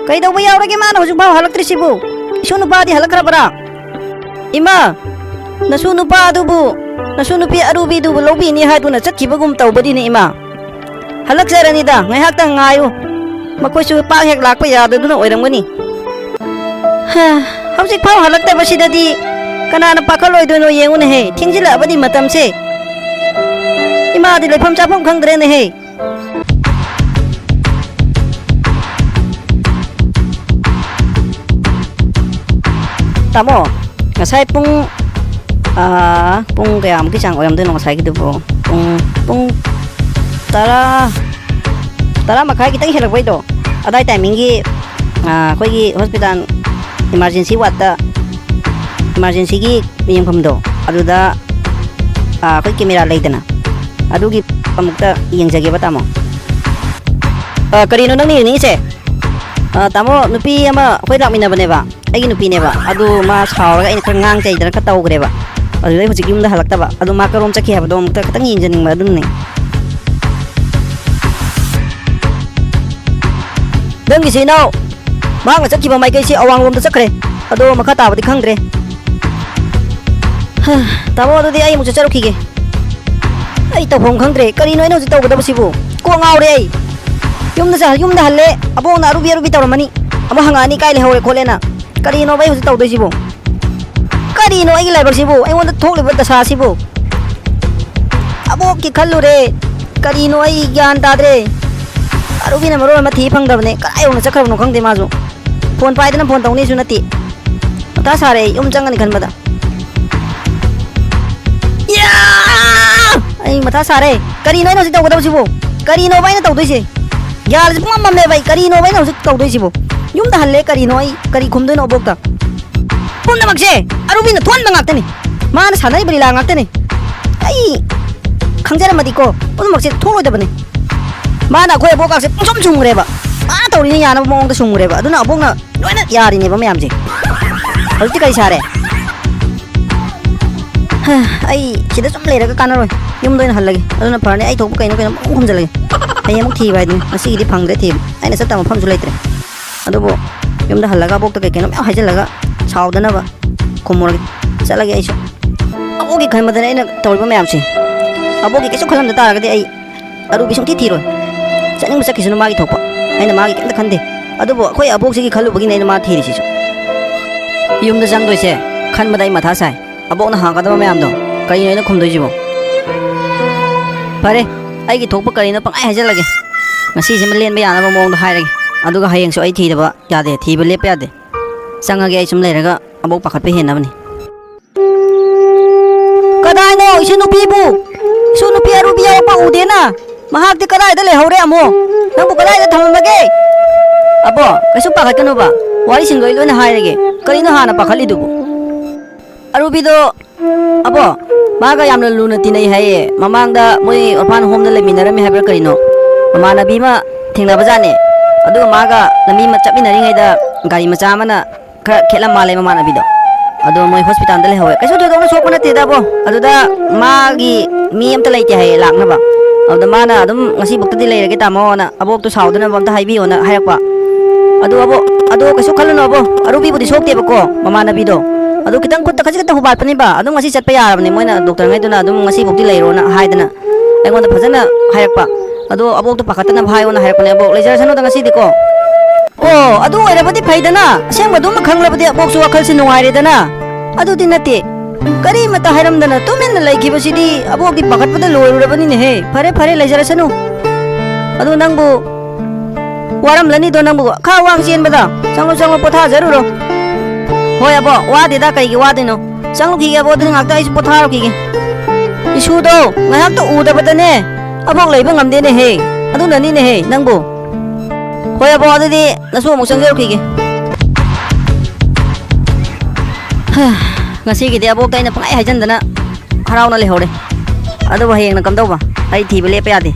ꯀꯩꯗꯧꯕ ꯌꯥꯎꯔꯒꯦ ꯃꯥꯅ ꯍꯧꯖꯤꯛ ꯐꯥꯎ ꯍꯜꯂꯛꯇ꯭ꯔꯤꯁꯤꯕꯨ? ꯏꯁꯨ ꯅꯨꯄꯥꯗꯤ ꯍꯜꯂꯛꯈ꯭ꯔꯕ꯭ꯔꯥ? ꯏꯃꯥ, ꯅꯁꯨ ꯅꯨꯄꯥ ꯑꯗꯨꯕꯨ, ꯅꯁꯨ ꯅꯨꯄꯤ ꯑꯔꯨꯕꯤꯗꯨꯕꯨ ꯂꯧꯕꯤꯅꯤ ꯍꯥꯏꯗꯨꯅ ꯆꯠꯈꯤꯕꯒꯨꯝ ꯇꯧꯕꯅꯤꯅꯦ ꯏꯃꯥ꯫ ꯍꯜꯂꯛꯆꯔꯅꯤꯗ, ꯉꯥꯏꯍꯥꯛꯇꯪ ꯉꯥꯏꯌꯨ꯫ ꯃꯈꯣꯏꯁꯨ ꯄꯥꯛ ꯍꯦꯛ ꯂꯥꯛꯄ ꯌꯥꯗꯗꯨꯅ ꯑꯣꯏꯔꯝꯒꯅꯤ꯫ ꯍꯥ, ꯍꯧꯖꯤꯛ ꯐꯥꯎ ꯍꯜꯂꯛꯇꯕꯁꯤꯗꯗꯤ ꯀꯅꯥꯅ ꯄꯥꯈꯠꯂꯣꯏꯗꯣꯏꯅꯣ ꯌꯦꯡꯉꯨꯅꯦꯍꯦ, ꯊꯦꯡꯖꯤꯜꯂꯛꯑꯕꯗꯤ ꯃꯇꯝꯁꯦ꯫ ꯏꯃꯥꯗꯤ ꯂꯩꯐꯝ ꯆꯥꯐꯝ ꯈꯪꯗ꯭ꯔꯦꯅꯦꯍꯦ꯫ ꯇꯥꯃꯣ, ꯉꯁꯥꯏ ꯄꯨꯡ, ꯑꯥ, ꯄꯨꯡ ꯀꯌꯥꯃꯨꯛꯀꯤ ꯆꯥꯡ ꯑꯣꯏꯔꯝꯗꯣꯏꯅꯣ ꯉꯁꯥꯏꯒꯤꯗꯨꯕꯨ? ꯄꯨꯡ, ꯄꯨꯡ ꯇꯔꯥ, ꯇꯔꯥ ꯃꯈꯥꯏ ꯈꯤꯇꯪ ꯍꯦꯜꯂꯛꯄꯩꯗꯣ, ꯑꯗꯥꯏ ꯇꯥꯏꯃꯤꯡꯒꯤ, ꯑꯥ, ꯑꯩꯈꯣꯏꯒꯤ ꯍꯣꯁꯄꯤꯇꯥꯜ ꯏꯃꯥꯔꯖꯦꯟꯁꯤ ꯋꯥꯔꯗꯇ, ꯏꯃꯥꯔꯖꯦꯟꯁꯤꯒꯤ ꯌꯦꯡꯐꯝꯗꯣ, ꯑꯗꯨꯗ, ꯑꯥ, ꯑꯩꯈꯣꯏ ꯀꯦꯃꯦꯔꯥ ꯂꯩꯗꯅ, ꯑꯗꯨꯒꯤ ꯑꯃꯨꯛꯇ ꯌꯦꯡꯖꯒꯦꯕ, ꯇꯥꯃꯣ꯫ ꯑꯥ, ꯀꯔꯤꯅꯣ ꯅꯪꯅ ꯌꯦꯡꯅꯤꯡꯉꯤꯁꯦ? ꯑꯥ, ꯇꯥꯃꯣ, ꯅꯨꯄꯤ ꯑꯃ ꯑꯩꯈꯣꯏ ꯂꯥꯛꯃꯤꯟꯅꯕꯅꯦꯕ, ꯑꯩꯒꯤ ꯅꯨꯄꯤꯅꯦꯕ꯫ ꯑꯗꯨ ꯃꯥ ꯁꯥꯎꯔꯒ ꯑꯩꯅ ꯈꯔ ꯉꯥꯡ ꯆꯩꯗꯅ ꯈꯔ ꯇꯧꯈ꯭ꯔꯦꯕ꯫ ꯑꯗꯨꯗꯩ ꯍꯧꯖꯤꯛ ꯌꯨꯝꯗ ꯍꯜꯂꯛꯇꯕ꯫ ꯑꯗꯨ ꯃꯥ ꯀꯔꯣꯝ ꯆꯠꯈꯤ ꯍꯥꯏꯕꯗꯣ ꯑꯃꯨꯛꯇ ꯈꯤꯇꯪ ꯌꯦꯡꯖꯅꯤꯡꯕ ꯑꯗꯨꯅꯅꯦ꯫ ꯅꯪꯒꯤꯁꯤ ꯏꯅꯥꯎ, ꯃꯍꯥꯛꯅ ꯆꯠꯈꯤꯕ ꯃꯥꯏꯀꯩꯁꯤ ꯑꯋꯥꯡꯂꯣꯝꯗ ꯆꯠꯈ꯭ꯔꯦ꯫ ꯑꯗꯣ ꯃꯈꯥ ꯇꯥꯕꯗꯤ ꯈꯪꯗ꯭ꯔꯦ꯫ ꯍ, ꯇꯥꯃꯣ, ꯑꯗꯨꯗꯤ ꯑꯩ ꯑꯃꯨꯛ ꯆꯠꯆꯔꯨꯈꯤꯒꯦ꯫ ꯑꯩ ꯇꯧꯐꯝ ꯈꯪꯗ꯭ꯔꯦ꯫ ꯀꯔꯤꯅꯣ ꯑꯩꯅ ꯍꯧꯖꯤꯛ ꯇꯧꯒꯗꯕꯁꯤꯕꯨ? ꯀꯣꯛ ꯉꯥꯎꯔꯦ ꯑꯩ꯫ ꯌꯨꯝꯗ ꯆ-, ꯌꯨꯝꯗ ꯍꯜꯂꯦ꯫ ꯑꯕꯣꯛꯅ ꯑꯔꯨꯕꯤ ꯑꯔꯨꯕꯤ ꯇꯧꯔꯝꯃꯅꯤ꯫ ꯑꯃꯨꯛ ꯍꯪꯉꯛꯑꯅꯤ ꯀꯥꯏ ꯂꯩꯍꯧꯔꯦ ꯈꯣꯠꯂꯦꯅ꯫ ꯀꯔꯤꯅꯣꯕ ꯑꯩ ꯍꯧꯖꯤꯛ ꯇꯧꯗꯣꯏꯁꯤꯕꯨ? ꯀꯔꯤꯅꯣ ꯑꯩꯒꯤ ꯂꯥꯏꯕꯛꯁꯤꯕꯨ? ꯑꯩꯉꯣꯟꯗ ꯊꯣꯛꯂꯤꯕ ꯗꯁꯥꯁꯤꯕꯨ? ꯑꯕꯣꯛꯀꯤ ꯈꯜꯂꯨꯔꯦ꯫ ꯀꯔꯤꯅꯣ ꯑꯩ ꯒ꯭ꯌꯥꯟ ꯇꯥꯗ꯭ꯔꯦ꯫ ꯑꯔꯨꯕꯤꯅ ꯃꯔꯣꯟ ꯑꯃ ꯊꯤ ꯐꯪꯗꯕꯅꯦ꯫ ꯀꯗꯥꯏ ꯌꯧꯅ ꯆꯠꯈ꯭ꯔꯕꯅꯣ ꯈꯪꯗꯦ ꯃꯥꯁꯨ꯫ ꯐꯣꯟ ꯄꯥꯏꯗꯅ ꯐꯣꯟ ꯇꯧꯅꯤꯁꯨ ꯅꯠꯇꯦ꯫ ꯃꯊꯥ ꯁꯥꯔꯦ ꯑꯩ ꯌꯨꯝ ꯆꯪꯒꯅꯤ ꯈꯟꯕꯗ꯫ ꯏꯌꯥ! ꯑꯩ ꯃꯊꯥ ꯁꯥꯔꯦ꯫ ꯀꯔꯤꯅꯣ ꯑꯩꯅ ꯍꯧꯖꯤꯛ ꯇꯧꯒꯗꯕꯁꯤꯕꯨ? ꯀꯔꯤꯅꯣꯕ ꯑꯩꯅ ꯇꯧꯗꯣꯏꯁꯦ? ꯒ꯭ꯌꯥꯟꯁꯦ ꯄꯨꯡꯃꯝ ꯃꯝꯃꯦꯕ ꯑꯩ꯫ ꯀꯔꯤꯅꯣꯕ ꯑꯩꯅ ꯍꯧꯖꯤꯛ ꯇꯧꯗꯣꯏꯁꯤꯕꯣ? ꯌꯨꯝꯗ ꯍꯜꯂꯦ, ꯀꯔꯤꯅꯣ ꯑꯩ ꯀꯔꯤ ꯈꯨꯝꯗꯣꯏꯅꯣ ꯑꯕꯣꯛꯇ? ꯄꯨꯝꯅꯃꯛꯁꯦ ꯑꯔꯨꯕꯤꯅ ꯊꯣꯛꯍꯟꯕ ꯉꯥꯛꯇꯅꯤ꯫ ꯃꯥꯅ ꯁꯥꯟꯅꯔꯤꯕ ꯂꯤꯂꯥ ꯉꯥꯛꯇꯅꯤ꯫ ꯑꯩ ꯈꯪꯖꯔꯝꯃꯗꯤꯀꯣ, ꯄꯨꯝꯅꯃꯛꯁꯦ ꯊꯣꯛꯂꯣꯏꯗꯕꯅꯤ꯫ ꯃꯥꯅ ꯑꯩꯈꯣꯏ ꯑꯕꯣꯛꯀꯥꯁꯦ ꯄꯨꯡꯁꯨꯝ ꯁꯨꯝꯈ꯭ꯔꯦꯕ꯫ ꯃꯥ ꯇꯧꯔꯤꯅꯦ ꯌꯥꯅꯕ ꯃꯑꯣꯡꯗ ꯁꯨꯝꯈ꯭ꯔꯦꯕ꯫ ꯑꯗꯨꯅ ꯑꯕꯣꯛꯅ ꯂꯣꯏꯅ ꯌꯥꯔꯤꯅꯦꯕ ꯃꯌꯥꯝꯁꯦ꯫ ꯍꯧꯖꯤꯛꯇꯤ ꯀꯔꯤ ꯁꯥꯔꯦ? ꯍ, ꯑꯩ ꯁꯤꯗ ꯁꯨꯝ ꯂꯩꯔꯒ ꯀꯥꯟꯅꯔꯣꯏ꯫ ꯌꯨꯝꯗ ꯑꯣꯏꯅ ꯍꯜꯂꯒꯦ꯫ ꯑꯗꯨꯅ ꯐꯔꯅꯤ꯫ ꯑꯩ ꯊꯣꯛꯄ ꯀꯩꯅꯣ ꯀꯩꯅꯣ ꯄꯨꯡꯈꯨꯝ ꯈꯨꯝꯖꯤꯜꯂꯒꯦ꯫ ꯍꯌꯦꯡ ꯑꯃꯨꯛ ꯊꯤꯕ ꯍꯥꯏꯗꯨꯅꯤ꯫ ꯉꯁꯤꯒꯤꯗꯤ ꯐꯪꯗ꯭ꯔꯦ ꯊꯤꯕ꯫ ꯑꯩꯅ ꯆꯠꯇꯕ ꯃꯐꯝꯁꯨ ꯂꯩꯇ꯭ꯔꯦ꯫ ꯑꯗꯨꯕꯨ ꯌꯨꯝꯗ ꯍꯜꯂꯒ ꯑꯕꯣꯛꯇ ꯀꯩ ꯀꯩꯅꯣ ꯃꯌꯥꯝ ꯍꯥꯏꯖꯤꯜꯂꯒ ꯁꯥꯎꯗꯅꯕ ꯈꯨꯝꯃꯨꯔꯒꯦ꯫ ꯆꯠꯂꯒꯦ ꯑꯩꯁꯨ꯫ ꯑꯕꯣꯛꯀꯤ ꯈꯟꯕꯗꯅꯦ ꯑꯩꯅ ꯇꯧꯔꯤꯕ ꯃꯌꯥꯝꯁꯦ꯫ ꯑꯕꯣꯛꯀꯤ ꯀꯩꯁꯨ ꯈꯜꯂꯝꯗ ꯇꯥꯔꯒꯗꯤ ꯑꯩ ꯑꯔꯨꯕꯤ ꯁꯨꯡꯊꯤ ꯊꯤꯔꯣꯏ꯫ ꯆꯠꯅꯤꯡꯕ ꯆꯠꯈꯤꯁꯅꯨ ꯃꯥꯒꯤ ꯊꯣꯛꯄ꯫ ꯑꯩꯅ ꯃꯥꯒꯤ ꯀꯩꯝꯇ ꯈꯟꯗꯦ꯫ ꯑꯗꯨꯕꯨ ꯑꯩꯈꯣꯏ ꯑꯕꯣꯛꯁꯤꯒꯤ ꯈꯜꯂꯨꯕꯒꯤꯅꯦ ꯑꯩꯅ ꯃꯥ ꯊꯤꯔꯤꯁꯤꯁꯨ꯫ ꯌꯨꯝꯗ ꯆꯪꯗꯣꯏꯁꯦ ꯈꯟꯕꯗ ꯑꯩ ꯃꯊꯥ ꯁꯥꯏ꯫ ꯑꯕꯣꯛꯅ ꯍꯥꯡꯒꯗꯕ ꯃꯌꯥꯝꯗꯣ ꯀꯔꯤꯅꯣ ꯑꯩꯅ ꯈꯨꯝꯗꯣꯏꯁꯤꯕꯣ? ꯐꯔꯦ, ꯑꯩꯒꯤ ꯊꯣꯛꯄ ꯀꯔꯤꯅꯣ ꯄꯪꯍꯥꯏ ꯍꯥꯏꯖꯜꯂꯒꯦ꯫ ꯉꯁꯤꯁꯤꯃ ꯂꯦꯟꯕ ꯌꯥꯅꯕ ꯃꯑꯣꯡꯗ ꯍꯥꯏꯔꯒꯦ꯫ ꯑꯗꯨꯒ ꯍꯌꯦꯡꯁꯨ ꯑꯩ ꯊꯤꯗꯕ ꯌꯥꯗꯦ, ꯊꯤꯕ ꯂꯦꯞꯄ ꯌꯥꯗꯦ꯫ ꯆꯪꯉꯒꯦ ꯑꯩ ꯁꯨꯝ ꯂꯩꯔꯒ ꯑꯕꯣꯛ ꯄꯥꯈꯠꯄ ꯍꯦꯟꯅꯕꯅꯤ꯫ ꯀꯗꯥꯏꯅꯣ ꯏꯁꯨ ꯅꯨꯄꯤꯕꯨ? ꯏꯁꯨ ꯅꯨꯄꯤ ꯑꯔꯨꯕꯤ ꯌꯥꯎꯔꯛꯄ ꯎꯗꯦꯅ? ꯃꯍꯥꯛꯇꯤ ꯀꯗꯥꯏꯗ ꯂꯩꯍꯧꯔꯦ ꯑꯃꯨꯛ? ꯅꯪꯕꯨ ꯀꯗꯥꯏꯗ ꯊꯝꯃꯝꯃꯒꯦ? ꯑꯕꯣ, ꯀꯩꯁꯨ ꯄꯥꯈꯠꯀꯅꯨꯕ꯫ ꯋꯥꯔꯤꯁꯤꯡꯗꯣ ꯑꯩ ꯂꯣꯏꯅ ꯍꯥꯏꯔꯒꯦ꯫ ꯀꯔꯤꯅꯣ ꯍꯥꯟꯅ ꯄꯥꯈꯠꯂꯤꯗꯨꯕꯨ? ꯑꯔꯨꯕꯤꯗꯣ, ꯑꯕꯣ, ꯃꯥꯒ ꯌꯥꯝꯅ ꯂꯨꯅ ꯇꯤꯟꯅꯩ ꯍꯥꯏꯌꯦ꯫ ꯃꯃꯥꯡꯗ ꯃꯣꯏ orphan homeꯗ ꯂꯩꯃꯤꯟꯅꯔꯝꯃꯦ ꯍꯥꯏꯕ꯭ꯔꯥ ꯀꯔꯤꯅꯣ? ꯃꯃꯥꯟꯅꯕꯤ ꯑꯃ ꯊꯦꯡꯅꯕꯖꯥꯠꯅꯦ꯫ ꯑꯗꯨꯒ ꯃꯥꯒ ꯂꯝꯕꯤ ꯑꯃ ꯆꯠꯃꯤꯟꯅꯔꯤꯉꯩꯗ ꯒꯥꯔꯤ ꯃꯆꯥ ꯑꯃꯅ ꯈꯔ ꯈꯦꯠꯂꯝ ꯃꯥꯜꯂꯦ ꯃꯃꯥꯟꯅꯕꯤꯗꯣ꯫ ꯑꯗꯣ ꯃꯣꯏ hospitalꯗ ꯂꯩꯍꯧꯋꯦ꯫ ꯀꯩꯁꯨ ꯊꯣꯏꯗꯣꯛꯅ ꯁꯣꯛꯄ ꯅꯠꯇꯦꯗ ꯑꯕꯣ꯫ ꯑꯗꯨꯗ ꯃꯥꯒꯤ ꯃꯤ ꯑꯝꯇ ꯂꯩꯇꯦ ꯍꯥꯏꯌꯦ ꯂꯥꯛꯅꯕ꯫ ꯑꯗꯨꯗ ꯃꯥꯅ ꯑꯗꯨꯝ ꯉꯁꯤꯐꯥꯎꯇꯗꯤ ꯂꯩꯔꯒꯦ ꯇꯥꯃꯣꯅ, ꯑꯕꯣꯛꯇꯣ ꯁꯥꯎꯗꯅꯕ ꯑꯝꯇ ꯍꯥꯏꯕꯤꯌꯣꯅ ꯍꯥꯏꯔꯛꯄ꯫ ꯑꯗꯨ ꯑꯕꯣ, ꯑꯗꯣ ꯀꯩꯁꯨ ꯈꯜꯂꯨꯅꯨ ꯑꯕꯣ, ꯑꯔꯨꯕꯤꯕꯨꯗꯤ ꯁꯣꯛꯇꯦꯕꯀꯣ, ꯃꯃꯥꯟꯅꯕꯤꯗꯣ꯫ ꯑꯗꯨ ꯈꯤꯇꯪ ꯈꯨꯠꯇ ꯈꯖꯤꯛ ꯈꯛꯇ ꯍꯨꯕꯥꯠꯄꯅꯤꯕ, ꯑꯗꯨꯝ ꯉꯁꯤ ꯆꯠꯄ ꯌꯥꯔꯕꯅꯦ꯫ ꯃꯣꯏꯅ ꯗꯣꯛꯇꯔꯉꯩꯗꯨꯅ ꯑꯗꯨꯝ ꯉꯁꯤꯐꯥꯎꯗꯤ ꯂꯩꯔꯣꯅ ꯍꯥꯏꯗꯅ ꯑꯩꯉꯣꯟꯗ ꯐꯖꯅ ꯍꯥꯏꯔꯛꯄ꯫ ꯑꯗꯣ ꯑꯕꯣꯛꯇꯣ ꯄꯥꯈꯠꯇꯅꯕ ꯍꯥꯏꯌꯣꯅ ꯍꯥꯏꯔꯛꯄꯅꯦ꯫ ꯑꯕꯣꯛ, ꯂꯩꯖꯔꯁꯅꯨꯗ ꯉꯁꯤꯗꯤꯀꯣ꯫ ꯑꯣ, ꯑꯗꯨ ꯑꯣꯏꯔꯕꯗꯤ ꯐꯩꯗꯅ꯫ ꯑꯁꯦꯡꯕꯗꯨꯃ ꯈꯪꯂꯕꯗꯤ ꯑꯕꯣꯛꯁꯨ ꯋꯥꯈꯜꯁꯦ ꯅꯨꯡꯉꯥꯏꯔꯦꯗꯅ꯫ ꯑꯗꯨꯗꯤ ꯅꯠꯇꯦ꯫ ꯀꯔꯤꯃꯠꯇ ꯍꯥꯏꯔꯝꯗꯅ ꯇꯨꯃꯤꯟꯅ ꯂꯩꯈꯤꯕꯁꯤꯗꯤ ꯑꯕꯣꯛꯇꯤ ꯄꯥꯈꯠꯄꯗ ꯂꯣꯏꯔꯨꯔꯕꯅꯤꯅꯦꯍꯦ꯫ ꯐꯔꯦ, ꯐꯔꯦ, ꯂꯩꯖꯔꯁꯅꯨ꯫ ꯑꯗꯨ ꯅꯪꯕꯨ ꯋꯥꯔꯝꯂꯅꯤꯗꯣ, ꯅꯪꯕꯨ ꯈꯥ ꯋꯥꯡ ꯆꯦꯟꯕꯗ꯫ ꯆꯪꯉꯣ, ꯆꯪꯉꯣ, ꯄꯣꯊꯥꯖꯔꯨꯔꯣ꯫ ꯍꯣꯏ ꯑꯕꯣ, ꯋꯥꯗꯦꯗ, ꯀꯩꯒꯤ ꯋꯥꯗꯣꯏꯅꯣ? ꯆꯪꯉꯨꯈꯤꯒꯦ ꯑꯕꯣ, ꯑꯗꯨꯗꯤ ꯉꯥꯛꯇ ꯑꯩꯁꯨ ꯄꯣꯊꯥꯔꯨꯈꯤꯒꯦ꯫ ꯏꯁꯨꯗꯣ ꯉꯥꯏꯍꯥꯛꯇ ꯎꯗꯕꯗꯅꯦ ꯑꯕꯣꯛ ꯂꯩꯕ ꯉꯝꯗꯦꯅꯦꯍꯦ꯫ ꯑꯗꯨꯅꯅꯤꯅꯦꯍꯦ ꯅꯪꯕꯨ꯫ ꯍꯣꯏ ꯑꯕꯣꯛ, ꯑꯗꯨꯗꯤ ꯅꯁꯨ ꯑꯃꯨꯛ ꯆꯪꯖꯔꯨꯈꯤꯒꯦ꯫ ꯍꯥ, ꯉꯁꯤꯒꯤꯗꯤ ꯑꯕꯣꯛꯇ ꯑꯩꯅ ꯄꯪꯍꯥꯏ ꯍꯥꯏꯖꯟꯗꯅ ꯍꯔꯥꯎꯅ ꯂꯩꯍꯧꯔꯦ꯫ ꯑꯗꯨꯕꯨ ꯍꯌꯦꯡꯅ ꯀꯝꯗꯧꯕ? ꯑꯩ ꯊꯤꯕ ꯂꯦꯞꯄ ꯌꯥꯗꯦ꯫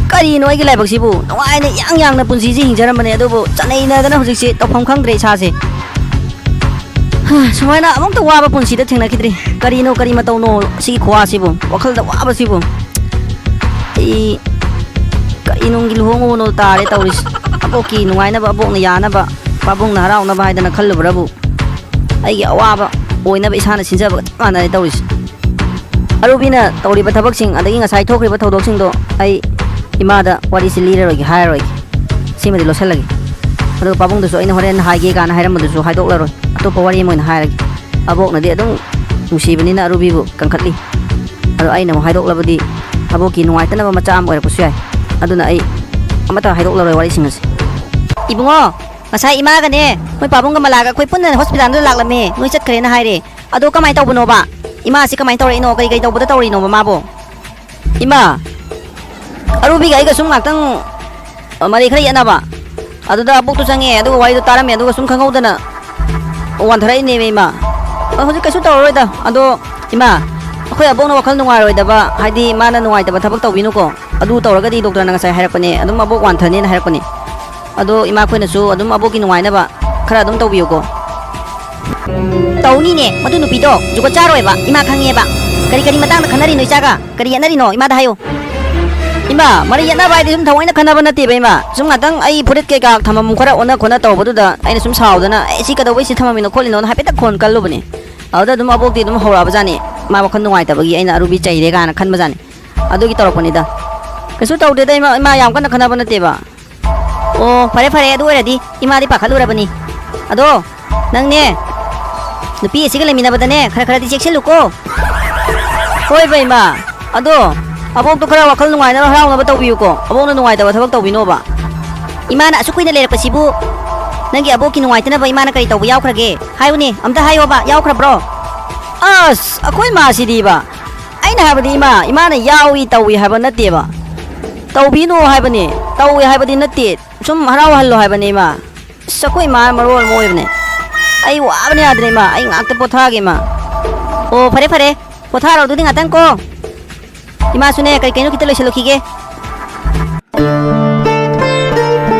ꯀꯔꯤꯅꯣ ꯑꯩꯒꯤ ꯂꯥꯏꯕꯛꯁꯤꯕꯨ? ꯅꯨꯡꯉꯥꯏꯅ ꯏꯌꯥꯡ ꯌꯥꯡꯅ ꯄꯨꯟꯁꯤꯁꯤ ꯍꯤꯡꯖꯔꯝꯕꯅꯦ, ꯑꯗꯨꯕꯨ ꯆꯠꯅꯩꯅꯗꯅ ꯍꯧꯖꯤꯛꯁꯤ ꯇꯧꯐꯝ ꯈꯪꯗ꯭ꯔꯦ ꯏꯁꯥꯁꯦ꯫ ꯍꯥ, ꯁꯨꯃꯥꯏꯅ ꯑꯃꯨꯛꯇ ꯋꯥꯕ ꯄꯨꯟꯁꯤꯗ ꯊꯦꯡꯅꯈꯤꯗ꯭ꯔꯤ꯫ ꯀꯔꯤꯅꯣ, ꯀꯔꯤ ꯃꯇꯧꯅꯣ ꯁꯤꯒꯤ ꯈꯨꯋꯥꯁꯤꯕꯨ? ꯋꯥꯈꯜꯗ ꯋꯥꯕꯁꯤꯕꯨ꯫ ꯑꯩ ꯀꯔꯤ ꯅꯨꯡꯒꯤ ꯂꯨꯍꯣꯡꯉꯨꯕꯅꯣ ꯇꯥꯔꯦ ꯇꯧꯔꯤꯁꯤ꯫ ꯑꯕꯣꯛꯀꯤ ꯅꯨꯡꯉꯥꯏꯅꯕ, ꯑꯕꯣꯛꯅ ꯌꯥꯅꯕ, ꯄꯥꯕꯨꯡꯅ ꯍꯔꯥꯎꯅꯕ ꯍꯥꯏꯗꯅ ꯈꯜꯂꯨꯕ꯭ꯔꯕꯨ, ꯑꯩꯒꯤ ꯑꯋꯥꯕ ꯑꯣꯏꯅꯕ ꯏꯁꯥꯅ ꯁꯤꯟꯖꯕꯒ ꯆꯞ ꯃꯥꯟꯅꯔꯦ ꯇꯧꯔꯤꯁꯤ꯫ ꯑꯔꯨꯕꯤꯅ ꯇꯧꯔꯤꯕ ꯊꯕꯛꯁꯤꯡ, ꯑꯗꯒꯤ ꯉꯁꯥꯏ ꯊꯣꯛꯈ꯭ꯔꯤꯕ ꯊꯧꯗꯣꯛꯁꯤꯡꯗꯣ ꯑꯩ ꯏꯃꯥꯗ ꯋꯥꯔꯤꯁꯤ ꯂꯤꯔꯔꯣꯏꯒꯦ, ꯍꯥꯏꯔꯔꯣꯏꯒꯦ꯫ ꯁꯤꯃꯗꯤ ꯂꯣꯠꯁꯜꯂꯒꯦ꯫ ꯑꯗꯨꯒ ꯄꯥꯕꯨꯡꯗꯨꯁꯨ ꯑꯩꯅ ꯍꯣꯔꯦꯟ ꯍꯥꯏꯒꯦ ꯀꯥꯏꯅ ꯍꯥꯏꯔꯝꯕꯗꯨꯁꯨ ꯍꯥꯏꯗꯣꯛꯂꯔꯣꯏ꯫ ꯑꯇꯣꯞꯄ ꯋꯥꯔꯤ ꯑꯃ ꯑꯣꯏꯅ ꯍꯥꯏꯔꯒꯦ꯫ ꯑꯕꯣꯛꯅꯗꯤ ꯑꯗꯨꯝ ꯅꯨꯡꯁꯤꯕꯅꯤꯅ ꯑꯔꯨꯕꯤꯕꯨ ꯀꯟꯈꯠꯂꯤ꯫ ꯑꯗꯣ ꯑꯩꯅ ꯑꯃꯨꯛ ꯍꯥꯏꯗꯣꯛꯂꯕꯗꯤ ꯑꯕꯣꯛꯀꯤ ꯅꯨꯡꯉꯥꯏꯇꯅꯕ ꯃꯆꯥ ꯑꯃ ꯑꯣꯏꯔꯛꯄꯁꯨ ꯌꯥꯏ꯫ ꯑꯗꯨꯅ ꯑꯩ ꯑꯃꯠꯇ ꯍꯥꯏꯗꯣꯛꯂꯔꯣꯏ ꯋꯥꯔꯤꯁꯤꯡ ꯑꯁꯦ꯫ ꯏꯕꯨꯡꯉꯣ, ꯉꯁꯥꯏ ꯏꯃꯥꯒꯅꯦ, ꯃꯣꯏ ꯄꯥꯕꯨꯡꯒ ꯃꯂꯥꯒ ꯑꯩꯈꯣꯏ ꯄꯨꯟꯅ ꯍꯣꯁꯄꯤꯇꯥꯜꯗ ꯂꯥꯛꯂꯝꯃꯦ꯫ ꯅꯣꯏ ꯆꯠꯈ꯭ꯔꯦꯅ ꯍꯥꯏꯔꯦ꯫ ꯑꯗꯣ ꯀꯃꯥꯏꯅ ꯇꯧꯕꯅꯣꯕ? ꯏꯃꯥꯁꯤ ꯀꯃꯥꯏꯅ ꯇꯧꯔꯛꯏꯅꯣ? ꯀꯔꯤ ꯀꯔꯤ ꯇꯧꯕꯗ ꯇꯧꯔꯤꯅꯣꯕ ꯃꯥꯕꯣ? ꯏꯃꯥ, ꯑꯔꯨꯕꯤꯒ ꯑꯩꯒ ꯁꯨꯝ ꯉꯥꯛꯇꯪ, ꯑ, ꯃꯔꯩ ꯈꯔ ꯌꯦꯠꯅꯕ꯫ ꯑꯗꯨꯗ ꯑꯕꯣꯛꯇꯣ ꯆꯪꯉꯦ, ꯑꯗꯨꯒ ꯋꯥꯔꯤꯗꯣ ꯇꯥꯔꯝꯃꯦ, ꯑꯗꯨꯒ ꯁꯨꯝ ꯈꯪꯍꯧꯗꯅ ꯋꯥꯟꯊꯔꯛꯏꯅꯦꯃꯤ, ꯏꯃꯥ꯫ ꯑ, ꯍꯧꯖꯤꯛ ꯀꯩꯁꯨ ꯇꯧꯔꯔꯣꯏꯗ꯫ ꯑꯗꯣ, ꯏꯃꯥ, ꯑꯩꯈꯣꯏ ꯑꯕꯣꯛꯅ ꯋꯥꯈꯜ ꯅꯨꯡꯉꯥꯏꯔꯣꯏꯗꯕ, ꯍꯥꯏꯗꯤ ꯃꯥꯅ ꯅꯨꯡꯉꯥꯏꯇꯕ ꯊꯕꯛ ꯇꯧꯕꯤꯅꯨꯀꯣ꯫ ꯑꯗꯨ ꯇꯧꯔꯒꯗꯤ ꯗꯣꯛꯇꯔꯅ ꯉꯁꯥꯏ ꯍꯥꯏꯔꯛꯄꯅꯦ, ꯑꯗꯨꯝ ꯑꯕꯣꯛ ꯋꯥꯟꯊꯅꯦꯅ ꯍꯥꯏꯔꯛꯄꯅꯦ꯫ ꯑꯗꯣ ꯏꯃꯥ, ꯑꯩꯈꯣꯏꯅꯁꯨ ꯑꯗꯨꯝ ꯑꯕꯣꯛꯀꯤ ꯅꯨꯡꯉꯥꯏꯅꯕ ꯈꯔ ꯑꯗꯨꯝ ꯇꯧꯕꯤꯌꯨꯀꯣ꯫ ꯇꯧꯅꯤꯅꯦ, ꯃꯗꯨ ꯅꯨꯄꯤꯗꯣ ꯖꯨꯒꯣꯠ ꯆꯥꯔꯣꯏꯕ, ꯏꯃꯥ ꯈꯪꯉꯦꯕ꯫ ꯀꯔꯤ ꯀꯔꯤ ꯃꯇꯥꯡꯗ ꯈꯟꯅꯔꯤꯅꯣ ꯏꯆꯥꯒ? ꯀꯔꯤ ꯌꯦꯠꯅꯔꯤꯅꯣ? ꯏꯃꯥꯗ ꯍꯥꯏꯌꯨ꯫ ꯏꯃꯥ, ꯃꯔꯩ ꯌꯦꯠꯅꯕ ꯍꯥꯏꯗꯤ ꯁꯨꯝ ꯊꯑꯣꯏꯅ ꯈꯟꯅꯕ ꯅꯠꯇꯦꯕ, ꯏꯃꯥ꯫ ꯁꯨꯝ ꯉꯥꯛꯇꯪ ꯑꯩ ꯐꯨꯔꯤꯠ ꯀꯩꯀꯥ ꯊꯝꯐꯝ ꯈꯔ ꯑꯣꯟꯅ ꯈꯣꯠꯅ ꯇꯧꯕꯗꯨꯗ ꯑꯩꯅ ꯁꯨꯝ ꯁꯥꯎꯗꯅ, "ꯑꯦ, ꯁꯤ ꯀꯩꯗꯧꯕꯩ ꯁꯤ ꯊꯝꯃꯝꯃꯤꯅꯣ ꯈꯣꯠꯂꯤꯅꯣꯅ" ꯍꯥꯏꯐꯦꯠꯇ ꯈꯣꯟ ꯀꯜꯂꯨꯕꯅꯦ꯫ ꯑꯗꯨꯗ ꯑꯗꯨꯝ ꯑꯕꯣꯛꯇꯤ ꯑꯗꯨꯝ ꯍꯧꯔꯛꯑꯕꯖꯥꯠꯅꯤ꯫ ꯃꯥ ꯋꯥꯈꯜ ꯅꯨꯡꯉꯥꯏꯇꯕꯒꯤ ꯑꯩꯅ ꯑꯔꯨꯕꯤ ꯆꯩꯔꯦ ꯀꯥꯏꯅ ꯈꯟꯕꯖꯥꯠꯅꯤ꯫ ꯑꯗꯨꯒꯤ ꯇꯧꯔꯛꯄꯅꯤꯗ꯫ ꯀꯩꯁꯨ ꯇꯧꯗꯦꯗ, ꯏꯃꯥ, ꯏꯃꯥ, ꯌꯥꯝ ꯀꯟꯅ ꯈꯟꯅꯕ ꯅꯠꯇꯦꯕ꯫ ꯑꯣ, ꯐꯔꯦ, ꯐꯔꯦ, ꯑꯗꯨ ꯑꯣꯏꯔꯗꯤ ꯏꯃꯥꯗꯤ ꯄꯥꯈꯠꯂꯨꯔꯕꯅꯤ꯫ ꯑꯗꯣ, ꯅꯪꯅꯦ, ꯅꯨꯄꯤ ꯑꯁꯤꯒ ꯂꯩꯃꯤꯟꯅꯕꯗꯅꯦ, ꯈꯔ ꯈꯔꯗꯤ ꯆꯦꯛꯁꯤꯜꯂꯨꯀꯣ꯫ ꯍꯣꯏ, ꯕꯦꯝꯃ꯫ ꯑꯗꯣ, ꯑꯕꯣꯛꯇꯣ ꯈꯔ ꯋꯥꯈꯜ ꯅꯨꯡꯉꯥꯏꯅꯕ, ꯍꯔꯥꯎꯅꯕ ꯇꯧꯕꯤꯌꯨꯀꯣ꯫ ꯑꯕꯣꯛꯅ ꯅꯨꯡꯉꯥꯏꯇꯕ ꯊꯕꯛ ꯇꯧꯕꯤꯅꯣꯕ꯫ ꯏꯃꯥꯅ ꯑꯁꯨꯛ ꯀꯨꯏꯅ ꯂꯩꯔꯛꯄꯁꯤꯕꯨ, ꯅꯪꯒꯤ ꯑꯕꯣꯛꯀꯤ ꯅꯨꯡꯉꯥꯏꯇꯅꯕ ꯏꯃꯥꯅ ꯀꯔꯤ ꯇꯧꯕ ꯌꯥꯎꯈ꯭ꯔꯒꯦ? ꯍꯥꯏꯌꯨꯅꯦ, ꯑꯝꯇ ꯍꯥꯏꯌꯣꯕ, ꯌꯥꯎꯈ꯭ꯔꯕ꯭ꯔꯣ? ꯑꯁ, ꯑꯩꯈꯣꯏ ꯃꯥꯁꯤꯗꯤꯕ꯫ ꯑꯩꯅ ꯍꯥꯏꯕꯗꯤ, ꯏꯃꯥ, ꯏꯃꯥꯅ ꯌꯥꯎꯏ ꯇꯧꯏ ꯍꯥꯏꯕ ꯅꯠꯇꯦꯕ꯫ ꯇꯧꯕꯤꯅꯨ ꯍꯥꯏꯕꯅꯦ꯫ ꯇꯧꯋꯦ ꯍꯥꯏꯕꯗꯤ ꯅꯠꯇꯦ꯫ ꯁꯨꯝ ꯍꯔꯥꯎꯍꯜꯂꯣ ꯍꯥꯏꯕꯅꯦ, ꯏꯃꯥ꯫ ꯑꯁ, ꯑꯩꯈꯣꯏ ꯏꯃꯥ ꯃꯔꯣꯜ ꯑꯃ ꯑꯣꯏꯕꯅꯦ꯫ ꯑꯩ ꯋꯥꯕꯅ ꯌꯥꯗ꯭ꯔꯦ, ꯏꯃꯥ꯫ ꯑꯩ ꯉꯥꯛꯇ ꯄꯣꯊꯥꯒꯦ, ꯏꯃꯥ꯫ ꯑꯣ, ꯐꯔꯦ, ꯐꯔꯦ꯫ ꯄꯣꯊꯥꯔꯣ ꯑꯗꯨꯗꯤ ꯉꯥꯛꯇꯪ ꯀꯣ꯫ ꯏꯃꯥꯁꯨꯅꯦ, ꯀꯩ ꯀꯩꯅꯣ ꯈꯤꯇ ꯂꯣꯏꯁꯤꯜꯂꯨꯈꯤꯒꯦ꯫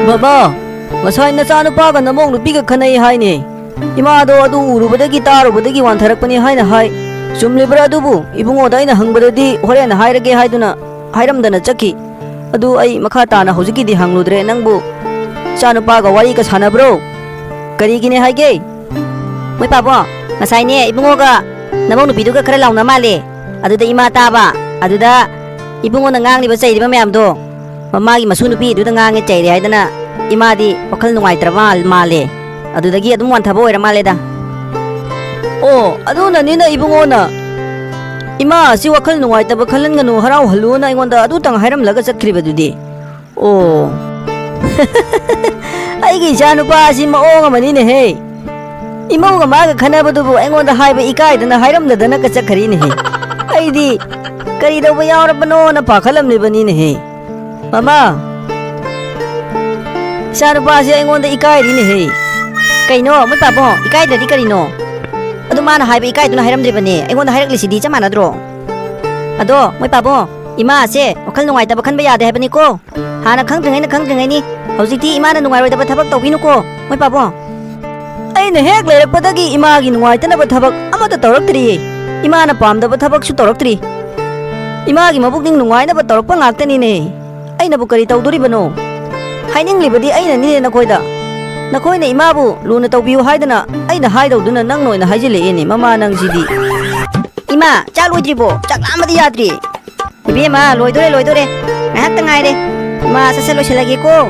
ꯕꯕꯥ, ꯉꯁꯥꯏ ꯅꯆꯥꯅꯨꯄꯥꯒ ꯅꯃꯧ ꯅꯨꯄꯤꯒ ꯈꯟꯅꯩ ꯍꯥꯏꯅꯦ꯫ ꯏꯃꯥꯗꯣ ꯑꯗꯨ ꯎꯔꯨꯕꯗꯒꯤ ꯇꯥꯔꯨꯕꯗꯒꯤ ꯋꯥꯟꯊꯔꯛꯄꯅꯤ ꯍꯥꯏꯅ ꯍꯥꯏ꯫ ꯆꯨꯝꯂꯤꯕ꯭ꯔꯥ ꯑꯗꯨꯕꯨ? ꯏꯕꯨꯡꯉꯣꯗ ꯑꯩꯅ ꯍꯪꯕꯗꯗꯤ ꯍꯣꯔꯦꯟ ꯍꯥꯏꯔꯒꯦ ꯍꯥꯏꯗꯨꯅ ꯍꯥꯏꯔꯝꯗꯅ ꯆꯠꯈꯤ꯫ ꯑꯗꯨ ꯑꯩ ꯃꯈꯥ ꯇꯥꯅ ꯍꯧꯖꯤꯛꯀꯤꯗꯤ ꯍꯪꯂꯨꯗ꯭ꯔꯦ꯫ ꯅꯪꯕꯨ ꯏꯆꯥꯅꯨꯄꯥꯒ ꯋꯥꯔꯤꯒ ꯁꯥꯟꯅꯕ꯭ꯔꯣ? ꯀꯔꯤꯒꯤꯅꯦ ꯍꯥꯏꯒꯦ? ꯃꯣꯏ ꯄꯥꯕꯣ, ꯉꯁꯥꯏꯅꯦ ꯏꯕꯨꯡꯉꯣꯒ ꯅꯃꯧ ꯅꯨꯄꯤꯗꯨꯒ ꯈꯔ ꯂꯥꯎꯅ ꯃꯥꯜꯂꯦ꯫ ꯑꯗꯨꯗ ꯏꯃꯥ ꯇꯥꯕ꯫ ꯑꯗꯨꯗ ꯏꯕꯨꯡꯉꯣꯅ ꯉꯥꯡꯂꯤꯕ ꯆꯩꯔꯤꯕ ꯃꯌꯥꯝꯗꯣ ꯃꯃꯥꯒꯤ ꯃꯁꯨ ꯅꯨꯄꯤꯗꯨꯗ ꯉꯥꯡꯉꯦ ꯆꯩꯔꯦ ꯍꯥꯏꯗꯅ ꯏꯃꯥꯗꯤ ꯋꯥꯈꯜ ꯅꯨꯡꯉꯥꯏꯇ꯭ꯔꯕ ꯃꯥꯜ-, ꯃꯥꯜꯂꯦ꯫ ꯑꯗꯨꯗꯒꯤ ꯑꯗꯨꯝ ꯋꯥꯟꯊꯕ ꯑꯣꯏꯔ ꯃꯥꯜꯂꯦꯗ꯫ ꯑꯣ, ꯑꯗꯨꯅꯅꯤꯅ ꯏꯕꯨꯡꯉꯣꯅ ꯏꯃꯥ ꯑꯁꯤ ꯋꯥꯈꯜ ꯅꯨꯡꯉꯥꯏꯇꯕ ꯈꯜꯍꯟꯒꯅꯨ, ꯍꯔꯥꯎꯍꯜꯂꯨꯅ ꯑꯩꯉꯣꯟꯗ ꯑꯗꯨꯇꯪ ꯍꯥꯏꯔꯝꯂꯒ ꯆꯠꯈ꯭ꯔꯤꯕꯗꯨꯗꯤ꯫ ꯑꯣ꯫ ꯑꯩꯒꯤ ꯏꯆꯥ ꯅꯨꯄꯥ ꯑꯁꯤ ꯃꯑꯣꯡ ꯑꯃꯅꯤꯅꯦꯍꯦ꯫ ꯏꯃꯧꯒ ꯃꯥꯒ ꯈꯟꯅꯕꯗꯨꯕꯨ ꯑꯩꯉꯣꯟꯗ ꯍꯥꯏꯕ ꯏꯀꯥꯏꯗꯅ ꯍꯥꯏꯔꯝꯗꯗꯅꯒ ꯆꯠꯈ꯭ꯔꯤꯅꯦꯍꯦ꯫ ꯑꯩꯗꯤ ꯀꯔꯤ ꯇꯧꯕ ꯌꯥꯎꯔꯕꯅꯣꯅ ꯄꯥꯈꯠꯂꯝꯂꯤꯕꯅꯤꯅꯦꯍꯦ꯫ ꯃꯃꯥ, ꯏꯆꯥ ꯅꯨꯄꯥꯁꯦ ꯑꯩꯉꯣꯟꯗ ꯏꯀꯥꯏꯔꯤꯅꯦꯍꯦ꯫ ꯀꯩꯅꯣ, ꯃꯣꯏ ꯄꯥꯕꯣ, ꯏꯀꯥꯏꯗ꯭ꯔꯗꯤ ꯀꯔꯤꯅꯣ? ꯑꯗꯨ ꯃꯥꯅ ꯍꯥꯏꯕ ꯏꯀꯥꯏꯗꯨꯅ ꯍꯥꯏꯔꯝꯗ꯭ꯔꯤꯕꯅꯦ꯫ ꯑꯩꯉꯣꯟꯗ ꯍꯥꯏꯔꯛꯂꯤꯁꯤꯗꯤ ꯆꯞ ꯃꯥꯟꯅꯗ꯭ꯔꯣ? ꯑꯗꯣ, ꯃꯣꯏ ꯄꯥꯕꯣ, ꯏꯃꯥꯁꯦ ꯋꯥꯈꯜ ꯅꯨꯡꯉꯥꯏꯇꯕ ꯈꯟꯕ ꯌꯥꯗꯦ ꯍꯥꯏꯕꯅꯤꯀꯣ꯫ ꯍꯥꯟꯅ ꯈꯪꯗ꯭ꯔꯤꯉꯩꯅ ꯈꯪꯗ꯭ꯔꯤꯉꯩꯅꯤ꯫ ꯍꯧꯖꯤꯛꯇꯤ ꯏꯃꯥꯅ ꯅꯨꯡꯉꯥꯏꯔꯣꯏꯗꯕ ꯊꯕꯛ ꯇꯧꯕꯤꯅꯨꯀꯣ, ꯃꯣꯏ ꯄꯥꯕꯣ꯫ ꯑꯩꯅ ꯍꯦꯛ ꯂꯩꯔꯛꯄꯗꯒꯤ ꯏꯃꯥꯒꯤ ꯅꯨꯡꯉꯥꯏꯇꯅꯕ ꯊꯕꯛ ꯑꯃꯠꯇ ꯇꯧꯔꯛꯇ꯭ꯔꯤꯌꯦ꯫ ꯏꯃꯥꯅ ꯄꯥꯝꯗꯕ ꯊꯕꯛꯁꯨ ꯇꯧꯔꯛꯇ꯭ꯔꯤ꯫ ꯏꯃꯥꯒꯤ ꯃꯕꯨꯛꯅꯤꯡ ꯅꯨꯡꯉꯥꯏꯅꯕ ꯇꯧꯔꯛꯄ ꯉꯥꯛꯇꯅꯤꯅꯦ꯫ ꯑꯩꯅꯕꯨ ꯀꯔꯤ ꯇꯧꯗꯣꯔꯤꯕꯅꯣ? ꯍꯥꯏꯅꯤꯡꯂꯤꯕꯗꯤ ꯑꯩꯅꯅꯤꯅꯦ ꯅꯈꯣꯏꯗ꯫ ꯅꯈꯣꯏꯅ ꯏꯃꯥꯕꯨ ꯂꯨꯅ ꯇꯧꯕꯤꯌꯨ ꯍꯥꯏꯗꯅ ꯑꯩꯅ ꯍꯥꯏꯗꯧꯗꯨꯅ ꯅꯪꯅ ꯑꯣꯏꯅ ꯍꯥꯏꯖꯤꯜꯂꯛꯑꯦꯅꯦ, ꯃꯃꯥ ꯅꯪꯁꯤꯗꯤ꯫ ꯏꯃꯥ, ꯆꯥꯛ ꯂꯣꯏꯗ꯭ꯔꯤꯕꯣ? ꯆꯥꯛ ꯂꯥꯝꯕꯗꯤ ꯌꯥꯗ꯭ꯔꯤ꯫ ꯏꯕꯦꯝꯃ, ꯂꯣꯏꯗꯣꯔꯦ, ꯂꯣꯏꯗꯣꯔꯦ꯫ ꯉꯥꯏꯍꯥꯛꯇ ꯉꯥꯏꯔꯦ꯫ ꯏꯃꯥ, ꯁꯠ ꯁꯠ ꯂꯣꯏꯁꯤꯜꯂꯒꯦꯀꯣ꯫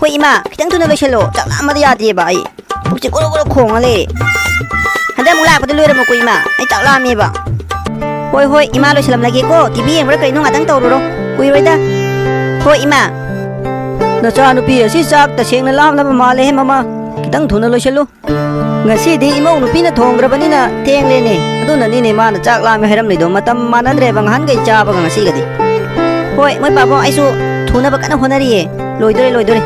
ꯍꯣꯏ ꯏꯃꯥ, ꯈꯤꯇꯪ ꯊꯨꯅ ꯂꯣꯏꯁꯤꯜꯂꯣ꯫ ꯆꯥꯛ ꯂꯥꯝꯕꯗ ꯌꯥꯗꯦꯕ ꯑꯩ꯫ ꯄꯨꯛꯁꯦ ꯒꯣꯔꯣ ꯒꯣꯔꯣ ꯈꯣꯡꯉ ꯂꯩꯔꯦ꯫ ꯍꯟꯗꯛ ꯑꯃꯨꯛ ꯂꯥꯛꯄꯗ ꯂꯣꯏꯔꯝꯃꯨꯀꯣ ꯏꯃꯥ꯫ ꯑꯩ ꯆꯥꯛ ꯂꯥꯝꯃꯦꯕ꯫ ꯍꯣꯏ, ꯍꯣꯏ, ꯏꯃꯥ ꯂꯣꯏꯁꯤꯜꯂꯝꯂꯒꯦꯀꯣ꯫ ꯇꯤ ꯚꯤ ꯌꯦꯡꯕ꯭ꯔꯥ ꯀꯩꯅꯣ ꯉꯥꯛꯇꯪ ꯇꯧꯔꯨꯔꯣ꯫ ꯀꯨꯏꯔꯣꯏꯗ꯫ ꯍꯣꯏ ꯏꯃꯥ꯫ ꯅꯆꯥꯅꯨꯄꯤ ꯑꯁꯤ ꯆꯥꯛ ꯇꯁꯦꯡꯅ ꯂꯥꯝꯂꯕ ꯃꯥꯜꯂꯦꯍꯦ ꯃꯃꯥ꯫ ꯈꯤꯇꯪ ꯊꯨꯅ ꯂꯣꯏꯁꯤꯜꯂꯨ꯫ ꯉꯁꯤꯗꯤ ꯏꯃꯧ ꯅꯨꯄꯤꯅ ꯊꯣꯡꯈ꯭ꯔꯕꯅꯤꯅ ꯊꯦꯡꯂꯦꯅꯦ꯫ ꯑꯗꯨꯅꯅꯤꯅꯦ ꯃꯥꯅ ꯆꯥꯛ ꯂꯥꯝꯃꯦ ꯍꯥꯏꯔꯝꯂꯤꯗꯣ꯫ ꯃꯇꯝ ꯃꯥꯟꯅꯗ꯭ꯔꯦꯕ ꯉꯍꯥꯟꯈꯩ ꯆꯥꯕꯒ ꯉꯁꯤꯒꯗꯤ꯫ ꯍꯣꯏ, ꯃꯣꯏ ꯄꯥꯕꯨꯡ, ꯑꯩꯁꯨ ꯊꯨꯅꯕ ꯀꯟꯅ ꯍꯣꯠꯅꯔꯤꯌꯦ꯫ ꯂꯣꯏꯗꯣꯔꯦ, ꯂꯣꯏꯗꯣꯔꯦ꯫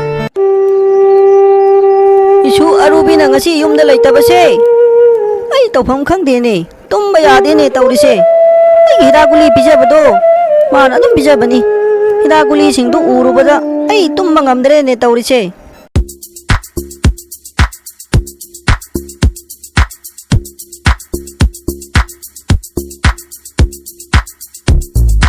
ꯏꯁꯨ ꯑꯔꯨꯕꯤꯅ ꯉꯁꯤ ꯌꯨꯝꯗ ꯂꯩꯇꯕꯁꯦ ꯑꯩ ꯇꯧꯐꯝ ꯈꯪꯗꯦꯅꯦ꯫ ꯇꯨꯝꯕ ꯌꯥꯗꯦꯅꯦ ꯇꯧꯔꯤꯁꯦ꯫ ꯑꯩꯒꯤ ꯍꯤꯗꯥꯛ ꯒꯨꯂꯤ ꯄꯤꯖꯕꯗꯣ ꯃꯥꯅ ꯑꯗꯨꯝ ꯄꯤꯖꯕꯅꯤ꯫ ꯍꯤꯗꯥꯛ ꯒꯨꯂꯤꯁꯤꯡꯗꯨ ꯎꯔꯨꯕꯗ ꯑꯩ ꯇꯨꯝꯕ ꯉꯝꯗ꯭ꯔꯦꯅꯦ ꯇꯧꯔꯤꯁꯦ꯫